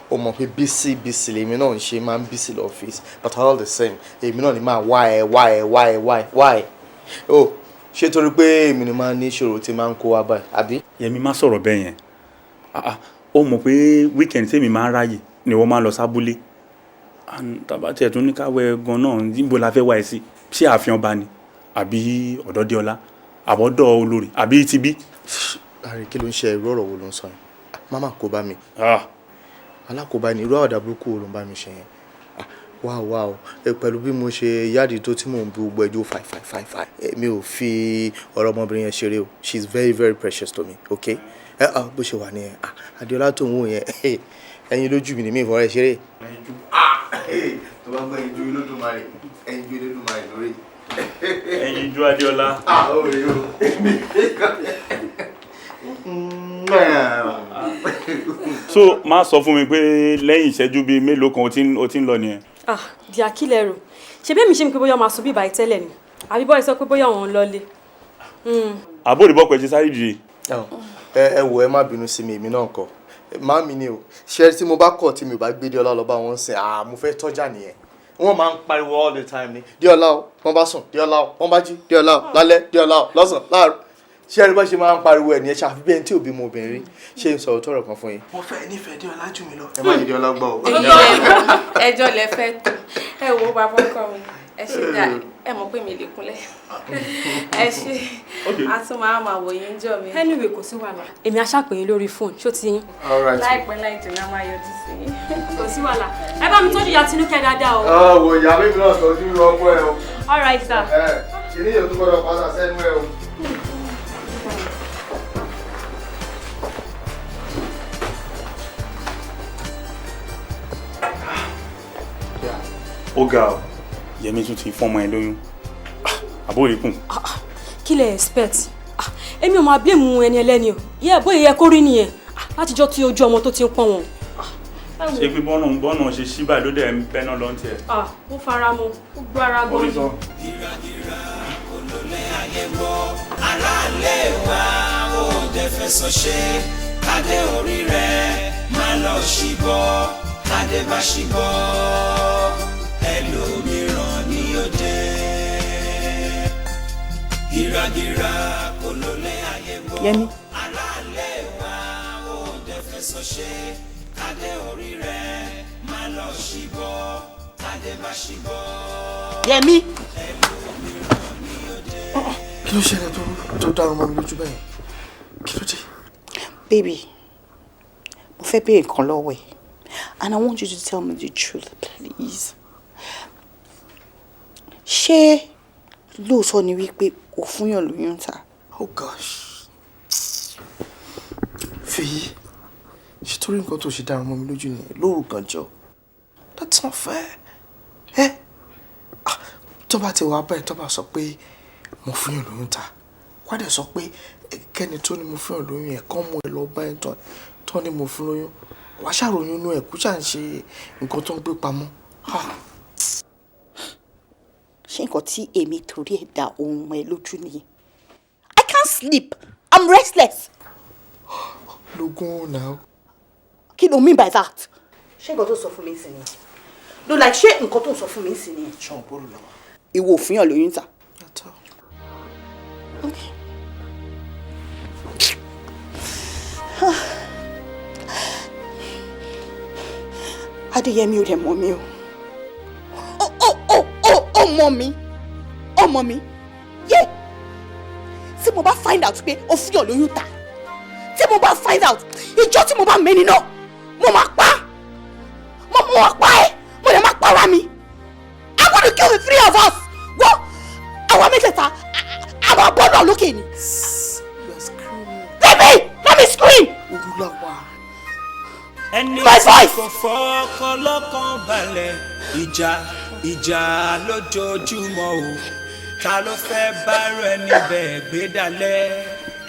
O mọ̀ pé busy busy lèmi náà ń ṣe, máa ń busy lọ́fíìsì, but all the same, èmi náà ni máa wá ẹ, wá ẹ, wá ẹ, wá ẹ, wá ẹ. O ṣé torí pé èmi ni máa ní ìṣòro tí máa ń kó wá báyìí, àbí? Yẹmi, má sọ̀rọ̀ bẹ́ẹ̀ yẹn. Ah, ah, ó mọ̀ pé weekend tèmi máa ń ráyè ni wọ́n máa ń lọ sábúlé. And tàbá tiẹ̀ tún ní káwé gan náà, níbo la fẹ́ wá ẹ sí? Ṣé ààfin ọba ni, àbí ọ̀dọ̀ Déọlá, àbọ̀dọ̀ olórí, àbí tibí? Láre, kí ló ń ṣe? Irú ọ̀rọ̀ wo ló ń sọ yẹn? Má kó bá mi. Alákòóbá ni. Irú àwàdà burúkú wo ló ń bá mi ṣe yẹn? Wá wá o, pẹ̀lú bí mo ṣe yáàdì tó tí mò ń bu gbogbo ẹjọ́ five five five five, mi ò fi ọ̀rọ̀ ọmọbìnrin yẹn ṣeré o. She is very very precious to me, okay? Ẹ ah, bó ṣe wà nìyẹn. Ah, Adéọlá tó ń wò yẹn, ẹyin lójú mi ni, mi ìfọ̀rẹ́ ṣeré. Tó bá ń gbọ́ ẹyin ju Olódùmarè, ẹyin ju Olódùmarè lórí. Ẹyin ju Adéọlá. Ah, ó rí o. So má sọ fún mi pé lẹ́yìn ìṣẹ́jú bíi mélòó kan, o ti ń lọ nìyẹn. Ah, di àkílẹ̀ rò ṣe bí èmi ṣe mi pé bóyá máa sùn bí ìbàyí tẹ́lẹ̀ ni, àbí bọ́ọ̀ sọ pé bóyá òun lọlé. Àbórí bọ́pẹ̀ ṣe sáré dìde. Ẹ wò, ẹ má bínú sí mi, èmi náà kọ́ màmí ni o. Ṣe tí mo bá kọ̀, tí mi ò bá gbé Déọlá lọ bá wọn sìn, ah, mo fẹ́ tọ́jà nìyẹn. Wọ́n máa ń pariwo all the time ni, Déọlá o, wọ́n bá sùn, Déọlá o, wọ́n bá jí, Déọlá o, lálẹ́, Déọlá o, lọ́sàn-án, láàárọ̀. Ṣé ẹni bá ṣe máa ń pariwo ẹ̀ nìyẹn? Ṣàfi bẹ́ẹ̀ tí òbí mo obìnrin rí. Ṣé n sọ̀rọ̀ tọ̀rọ̀ kan fún yín? Mo fẹ́ nífẹ̀ẹ́ Déọlá jù mí lọ. Ẹ má yẹ Déọlá gbọ́ o. Ẹjọ́ lẹ fẹ́ tó. Ẹ wo, bàbá ọkọ mi, ẹ ṣe dá. Ẹ mọ̀ pé mi lè kúnlẹ̀. Ẹ ṣe, a tún máa wò yín jọ mi. Anyway, kò sí wàhálà, èmi á ṣàpè yín lórí fóònù, ṣó ti yín? All right. Láìpẹ́ láì jìnnà, máa yọjú sí yín. Kò sí wàhálà, ẹ bá mi tọ́jú ìyá Tinúkẹ́ dáadáa o. Ọ wò, ìyá mi náà tọ́jú ọkọ ẹ o. All right, sir. Ẹ kìíní yóò tún gbọ́dọ̀ padà sẹ́nu ẹ o. Ó ga ọ, Yẹmi tún ti fọ́mọ ẹ lóyún. Àbórí kùn. Kí lẹ expect? Ah, èmi ò máa blame ẹni ẹlẹ́ni o. Yẹ bóyá yẹ kó rí nìyẹn. Ah, látijọ́ tí ojú ọmọ tó ti ń pọ́n wọn. Ṣé pé bọ́nà bọ́nà ṣe ṣí báyìí ló dẹ̀ ń bẹ́ná lọ́n tiẹ̀? Ah, ó fara mọ́, ó gbára gan. Orí sọ. Aráàlú wa ò dẹ̀ fẹ̀sọ̀ ṣe kádé orí rẹ̀ má lọ ṣíbọ̀. Kádé bá ṣíbọ̀, ẹlòmíràn ni ó jẹ́. Gìràgìrà kò ló lé ayé gbọ́. Yẹmi. Aráàlú wa ò dẹ̀ fẹ̀sọ̀ ṣe kádé. Kádé orí rẹ̀ má lọ ṣíbọ́, tádé bá ṣíbọ́. Yẹmí. Kí ló ṣẹlẹ̀ tó dárun mọ́ mi lójú bẹ́ẹ̀? Kí ló dé? Baby, mo fẹ́ béèrè nǹkan lọ́wọ́ ẹ̀ and I want you to tell me the truth, please. Ṣé lóòótọ́ ni wípé o fúnyàn lóyún ta? Oh gosh. Fèyí, ṣé torí nǹkan tó ṣe dárun mọ́ mi lójú nìyẹn lóru gànjọ́? That's not fair. Ẹ tó bá ti wá báyìí, tó bá sọ pé mo fúnyàn lóyún ta, wá dẹ̀ sọ pé kẹ́ni tó ní mo fúnyàn lóyún yẹn kán mú ẹ lọ bá ẹ tán ní mo fún lóyún, wàá ṣàròyìn inú ẹ̀ kú ṣà ń ṣe nǹkan tó ń gbé pamọ́. Ṣé nǹkan tí èmi torí ẹ̀ da ohun ẹ lójú nìyẹn? I can't sleep. I'm restless. Lógún náà. Kí ló mean by that? Ṣé nǹkan tó sọ fún mi sí ni? No, like, ṣé nǹkan tó sọ fún mi sí ni? Ṣé bọ́ọ̀lù lọ́wọ́? Ìwọ ò fúnyàn lóyún ta. Okay. Adéyẹmí, ò dẹ̀ mọ̀ mi o. Ó mọ̀ mi. Ó mọ̀ mi. Yé! Tí mo bá find out pé o fúnyàn lóyún ta, tí mo bá find out, ìjọ́ tí mo bá mẹ́ni náà, mo máa pa. Mo máa pa ẹ́, mo lè máa para mi. I'm gonna kill the three of us. Wọ́n àwa mẹ́tẹ̀ẹ̀ta, àwọn bọ́ọ̀lù lókè ni. You are screaming. Baby, let me scream. Olúlawa. Ẹni My tí voice. kò fọkàn lọ́kàn balẹ̀, ìjà ìjà lójoojúmọ́ o. Ta ló fẹ́ bárò ẹni bẹ́ẹ̀ gbé dalẹ̀?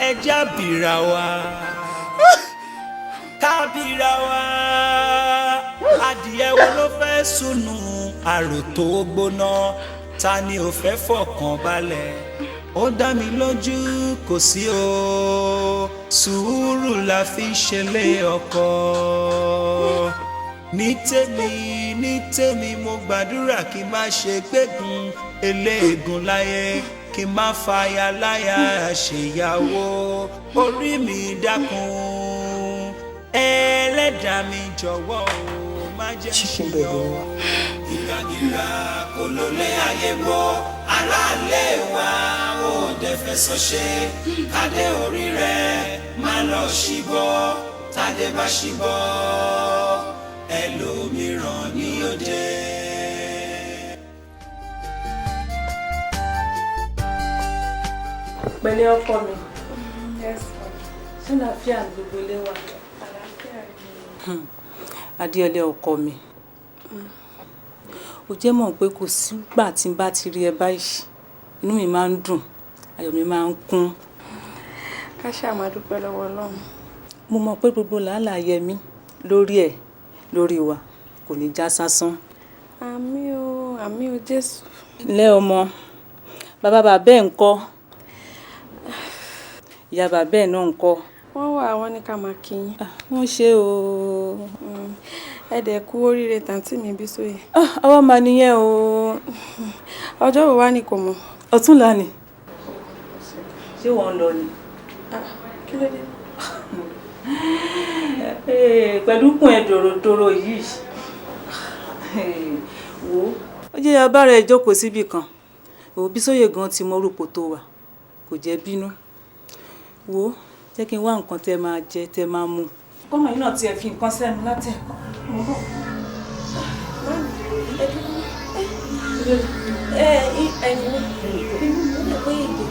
Ẹja bìrà wa, kábìrà wa. Adìẹ wo ló fẹ́ sùnù àrò tó gbóná? Ta ni ò fẹ́ fọkàn balẹ̀? Ó dá mi lójú, kò sí o. Sùúrù la fi ń ṣẹlẹ̀ ọkọ. Ní tèmi, ní tèmi, mo gbàdúrà kí n má ṣe gbégun eléegun láyé, kí n má fàyà láyà ṣèyàwó. Orí mi dákun, ẹlẹ́dàá mi jọ̀wọ́ o, má jẹ́ ṣìyọ. Ìgbàgìrà kò ló lé ayé gbọ́, aráàlú wa ò dẹ̀ fẹ̀sọ̀ ṣe. Kádé orí rẹ̀ má lọ ṣíbọ́, tádé bá ṣíbọ́, ẹlòmíràn ni ó dé. Pẹ̀lẹ́, ọkọ mi. Yes. Ṣé làáfíà ní gbogbo ilé wa? Adéọlé, ọkọ mi, ó jẹ́ mọ̀ pé kò sígbà tí n bá ti rí ẹ báyìí, inú mi máa ń dùn, ayọ̀ mi máa ń kún. Ká ṣáà máa dúpẹ́ lọ́wọ́ Ọlọ́run. Mo mọ̀ pé gbogbo làálàá Yẹmí lórí ẹ̀, lórí wa, kò ní já sásán. Àmín o, àmín o Jésù. Ǹlẹ́ ọmọ, bàbá bàbá ẹ̀ ń kọ́? Ìyá bàbá ẹ̀ náà ń kọ́? Wọ́n wà, wọ́n ní ká máa kí yín. Wọ́n ṣe o. Ẹ dẹ̀ kú oríire tàǹtí mi Bísóyè. Àwa máa nìyẹn o. Ọjọ́ wo wá ní kò mọ̀? Ọ̀túnla ni. Ṣé wọ́n ń lọ ni? Kí ló dé? Pẹ̀lú kùn ẹ̀ dòròdòrò yìí. Wò ó. Ó jẹ́ abára ẹ̀ jókòó síbì kan. Wò ó, Bísóyè gan ti mọ orúkọ tó wà. Kò jẹ́ bínú. Wò ó, jẹ́ kí n wá nǹkan tẹ́ máa jẹ, tẹ́ máa mu. Kọ́mọ yìí náà tiẹ̀ fi nǹkan sẹ́nu látẹ̀kọ́. Ẹ ẹyin mi, ó lè pé ìgbè.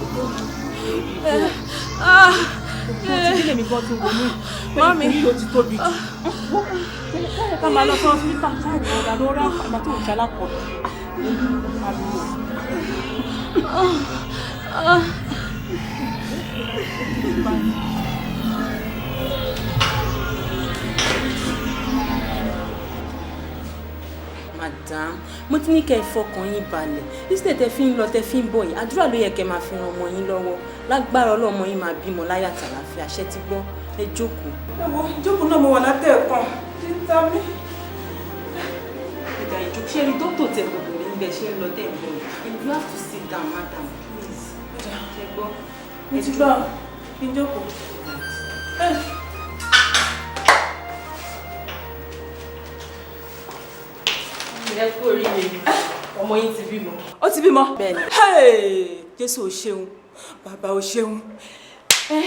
Ti lèmi gan ti wò ní. Mami. Pé ó ti tóbi jù. Ká máa lọ sí hospital káàdì ọ̀dà ló rà àgbà tó ń ṣalápọ̀. Madam, mo ti ní kẹ́ ẹ fọkàn yín balẹ̀. Instead tẹ́ fi ń lọ, tẹ́ fi ń bọ̀ yìí, àdúrà ló yẹ kẹ́ máa fi ran ọmọ yín lọ́wọ́. Lágbára Ọlọ́run, ọmọ yín máa bímọ láyọ̀ àtàlàáfíà. Ṣé ti gbọ́? Ẹ jókòó. Ẹ wo, ìjókòó náà mo wà látẹ̀ẹ̀kan. Títa mi. Ìjà ìjókòó. Ṣé rí dókítà tẹ gbogbo ní bẹ́ẹ̀ ṣe ń lọ tẹ̀ ń bọ̀ yìí? You have to sit down, madam, please. Ṣé gbọ́? Mo ti gbọ́. Kí n jókòó. Ẹ kú oríire, ọmọ yín ti bímọ. Ó ti bímọ. Bẹ́ẹ̀ni. Hey, Jésù ò ṣeun, bàbá ò ṣeun. Ẹ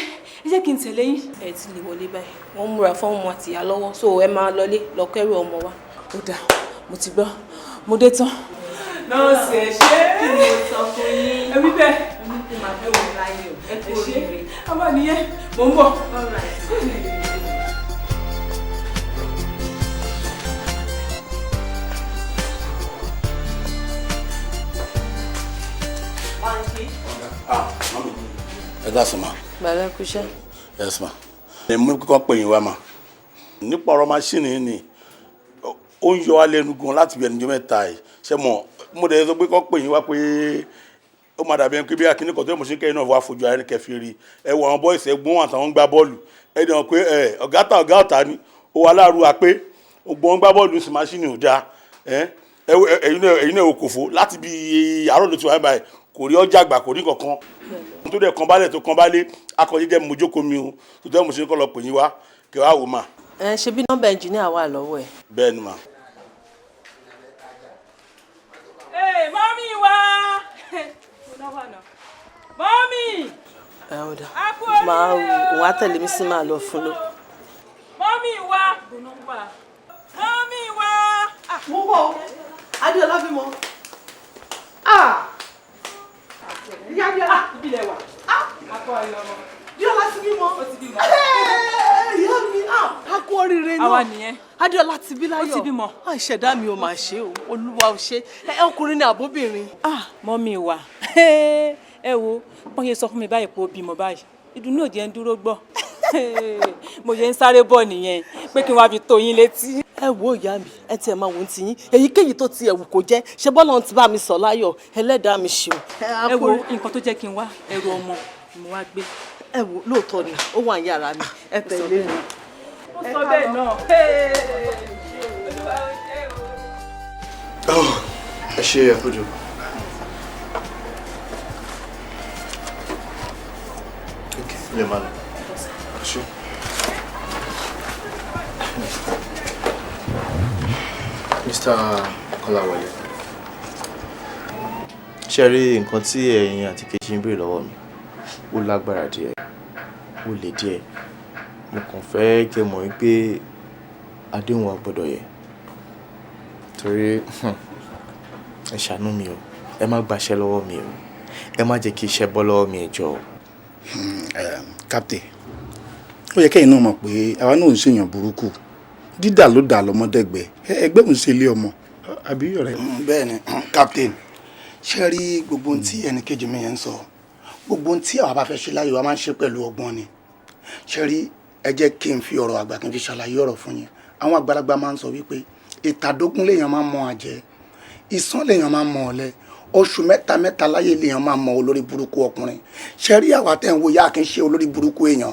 jẹ́ kí n tẹ̀lé yín. Ẹ ti lè wọlé báyìí, wọ́n múra fọ́ọ̀mù àtìyá lọ́wọ́, so ẹ máa lọlé lọ kẹ́rù ọmọ wa. Ó dáa, mo ti gbọ́, mo dé tán. Nọ́ọ̀sì, ẹ ṣé. Kí ni mo sọ fún yín? Ẹ wí bẹ́ẹ̀. Mo ní kó máa bẹ́ òun láyé o. Ẹ kú oríire. Àwa nìyẹn, mò ń bọ̀. All right. Ah, mummy. Ẹ káàsán ma. Bàbá, kúṣẹ́. Yes ma. Ẹ mú kíkọ́ pè yín wá ma. Nípa ọ̀rọ̀ machine yìí ni ó ń yọ wá lẹ́nu gan láti bí ẹnìjọ́ mẹ́ta yìí. Ṣé mo dẹ̀ sọ pé kọ́ pè yín wá pé ó máa dàbí ẹni pé bí akíní kan tó yẹ mo ṣe kẹ́yìn náà wá fojú ara ẹni kẹfì rí. Ẹ wọ àwọn boys ẹ̀gbọ́n àtàwọn gbá bọ́ọ̀lù. Ẹ dẹ̀ wọ́n pé ẹ ọ̀gá ta ọ̀gá ọ̀tá ni. Ó wà láàrú wa pé ògbọ́n gbá bọ́ọ̀lù sí machine ò dáa. Ẹ̀yin náà kò fò láti bí àárọ̀ ló ti wáyé báyìí, kò rí ọjà àgbà, kò rí kankan tó dẹ̀ kan balẹ̀ tó kan balẹ̀ akọ̀jẹ́jẹ́ mojókòó mi o, tó tẹ́ mo ṣe kọ́ lọ pè yín wá kí wàá wò mà. Ẹ ṣe bí nọ́mbà ẹnjìníà wà lọ́wọ́ ẹ̀? Bẹ́ẹ̀ ni mà. Ee, mummy wa! Mummy! Ẹ ò dà. A kú oríire. Máa òun á tẹ̀lé mi sí, máa lọ fún ló. Mummy wa! Mummy wa! Mo bọ̀, Adéọlá bímọ. Ìyá Adéọlá, ibi ilẹ̀ wà. Akọ ayọ̀ ọmọ. Adéọlá ti bímọ. Ó ti bímọ. Ìyá mi, a kú oríire náà. Àwa nìyẹn. Adéọlá ti bí láyọ̀. Ó ti bímọ. Ìṣẹ̀dá mi ò máa ṣe o, Olúwa ò ṣe. Ọkùnrin ni àbóbìnrin? Ah, mummy wa, ẹ wo pọ́n ṣe sọ fún mi báyìí pé ó bímọ báyìí, ìdùnnú ò jẹ́ ń dúró gbọ́. Mo ṣe ń sáré bọ̀ nìyẹn pé kí n wá fi tó yín létí. Ẹ wo ìyá mi, ẹ tiẹ̀ máa wò ó ti yín, èyíkéyìí tó ti ẹ̀wù kò jẹ́, ṣe bọ́lá ti bá mi sọ láyọ̀, ẹlẹ́dàá mi ṣeun. Ẹ wo nǹkan tó jẹ́ kí n wá, ẹrù ọmọ ni mo wá gbé. Ẹ wo, lóòótọ́ ni, ó wà ní yàrá mi, ẹ tẹ̀lé mi. Ó sọ bẹ́ẹ̀ náà. Ẹ ṣe, ẹ kújò. Lè máa lọ. Ṣé. Mr. Kọ́láwọlé, ṣe rí nǹkan tí ẹ̀yin àti kejì ń béèrè lọ́wọ́ mi, ó lágbára díẹ̀, ó le díẹ̀. Mo kàn fẹ́ kẹ́ mọ̀ wípé àdéhùn wa gbọ́dọ̀ yẹ, torí ẹ ṣàánú mi o, ẹ má gbaṣẹ́ lọ́wọ́ mi o, ẹ má jẹ́ kí iṣẹ́ bọ́ lọ́wọ́ mi, ẹ jọ̀ọ́. Captain, ó yẹ kẹ́yìn náà mọ̀ pé àwa náà ń ṣèyàn burúkú. Dídà ló dà lọ́mọdẹ́gbẹ́, ẹgbẹ́ òun ṣe ilé ọmọ àbí ọ̀rẹ́. Bẹ́ẹ̀ ni, captain. Ṣe rí gbogbo ohun tí ẹnì kejì mi yẹn ń sọ, gbogbo ohun tí àwa bá fẹ́ ṣe láyé wa máa ń ṣe pẹ̀lú ọgbọ́n ni. Ṣe rí, ẹ jẹ́ kí n fi ọ̀rọ̀ àgbà kí n fi ṣàlàyé ọ̀rọ̀ fún yín. Àwọn àgbàlagbà máa ń sọ wípé ìtàdógún lèèyàn máa ń mọ àjẹ́, ìsán lèèyàn máa ń mọ ọ̀lẹ, oṣù mẹ́ta mẹ́ta láyé lèèyàn máa mọ olórí burúkú ọkùnrin. Ṣe rí, àwa tẹ̀ ń wo yá kì í ṣe olórí burúkú èèyàn,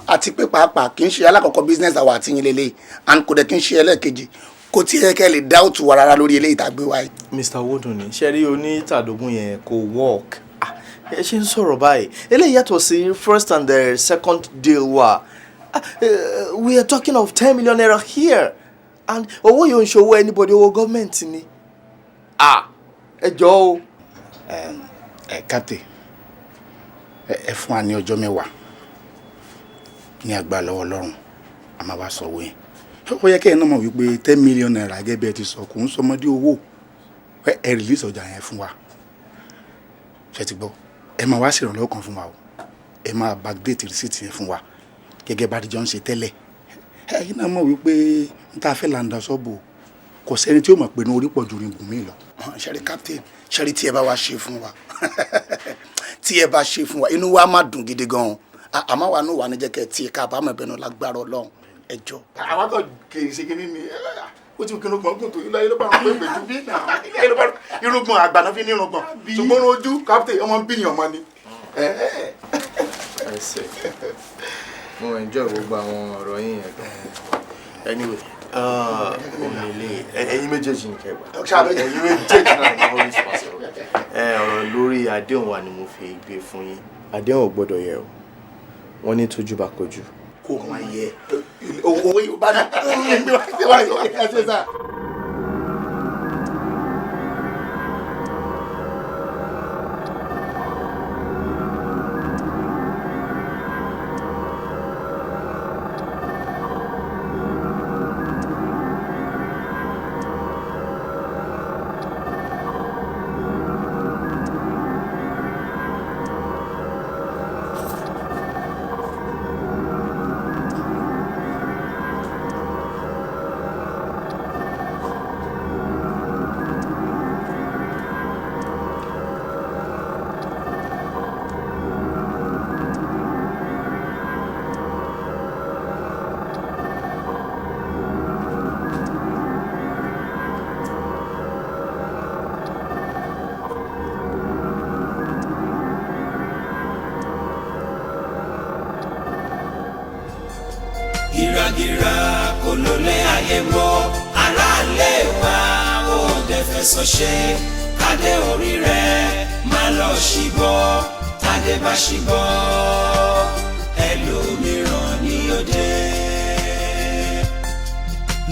àti pé pàápàá kì í ṣe alákọ̀ọ́kọ́ business àwa àti yín lélẹ́yìí, and kò dẹ̀ kì í ṣe ẹlẹ́ẹ̀kejì. Kò tí ẹ kẹ́ lè doubt wa rárá lórí eléyìí tá a gbé wáyé. Mr. Woduni, ṣe rí onítàdógún yẹn kò work. Ẹ ṣe ń sọ̀rọ̀ báyìí, eléyìí yàtọ̀ sí first and the second deal wa. We are talking of 10 million naira here, and owó yóò ń ṣe owó anybody, owó gọ́ọ̀mẹ̀ntì ni. Ẹ jọ̀ọ́ o. Ẹ captain, ẹ fún wa ní ọjọ́ 10 ní agbára lọ́wọ́ Ọlọ́run, a máa wá sọ owó yẹn. Ó yẹ kẹ́yìn náà mọ̀ wípé 10 million naira gẹ́gẹ́ bí ẹ ti sọ kò ń sọmọdé owó. Ẹ release ọjà yẹn fún wa. Ṣe ti gbọ́? Ẹ máa wá ṣèrànlọ́wọ́ kan fún wa o, ẹ máa backdate receipt yẹn fún wa gẹ́gẹ́ bá àdìjọ ń ṣe tẹ́lẹ̀. Ẹ̀yin náà mọ̀ wípé n ta fẹ́ làǹdà sọ́ọ̀bù, kò sẹ́ni tí ó mọ̀ pé ní orí pọ̀ ju igun mi lọ. Ṣẹ́rí captain, ṣẹ́rí, tí ẹ bá wá ṣe fún wa, tí ẹ bá ṣe fún wa, inú wa máa dùn gidi gan-an, àmọ́ wa náà wà ní jẹ́ kẹ́ ẹ tí ká bá mọ̀ ẹbẹ̀ lágbára Ọlọ́run, ẹ jọ. Àwọn kan kì í ṣe kínní ni ó ti kí irùngbọ̀n gùn tó ilé ayé ló bá wọn pé pẹ̀lú bí ilé ayé ló bá irùngbọ̀n àgbà náà fi ní irùngbọ̀n, ṣùgbọ́n ojú captain ọmọ bíyàn mọ́ ni. Ẹ ṣe, mo enjoy gbogbo àwọn ọ̀rọ̀ yín yẹn gan. Anyway, ẹ̀yin méjèèjì ní kẹgbà, ẹ̀yin méjèèjì náà ní always possible. Ọ̀rọ̀ lórí àdéhùn wa ni mo fi gbé fún yín. Àdéhùn ò gbọ́dọ̀ yẹ̀ o. Wọ́n ní tójú bá kojú. Kò máa yẹ owó yóò bá náà ẹ ṣe sá. ayé gbó, aráalé wa ò dẹ̀ fẹ̀sọ̀ ṣe. Kádé orí rẹ̀ má lọ ṣíbọ́, tádé bá ṣíbọ́, ẹlòmíràn ni ó dé.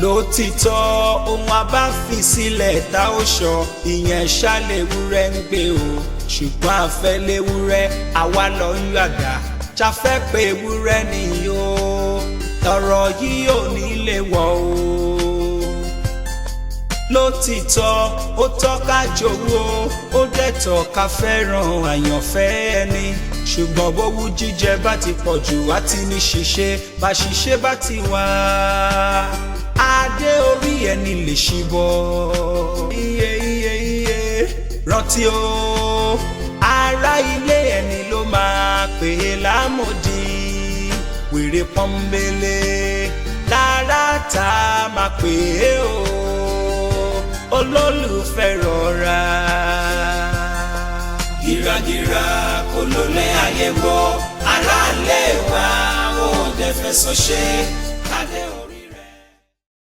Lótìtọ́, ohun a bá fi sílẹ̀ tá ó sọ, ìyẹn ṣàlèwúrẹ́ ń gbé o. Ṣùgbọ́n àfẹ́léwúrẹ́, àwa lọ ń yàgà ṣàfẹ́ pé ewúrẹ́ nìyí o. Tọrọ yìí ò ní lè wọ̀ o. Lótìtọ́, ó tọ́ ká jowú o, ó dẹ̀ tọ́ ká fẹ́ràn àyànfẹ́ ẹni. Ṣùgbọ́n bówú jíjẹ bá ti pọ̀ jù, á ti ní ṣiṣẹ́ bá ṣiṣẹ́ bá ti wá, adé orí ẹni lè ṣíbọ̀. Iye iye iye, rántí o, ará ilé ẹni ló máa pè é lámòdì. Wèrè pọ́nbélé lára tá a máa pè é o. Olólùfẹ́, rọra. Gírágírá kò ló lé ayé gbó, aráalé wa ò dẹ̀ fẹ̀sọ̀ ṣe.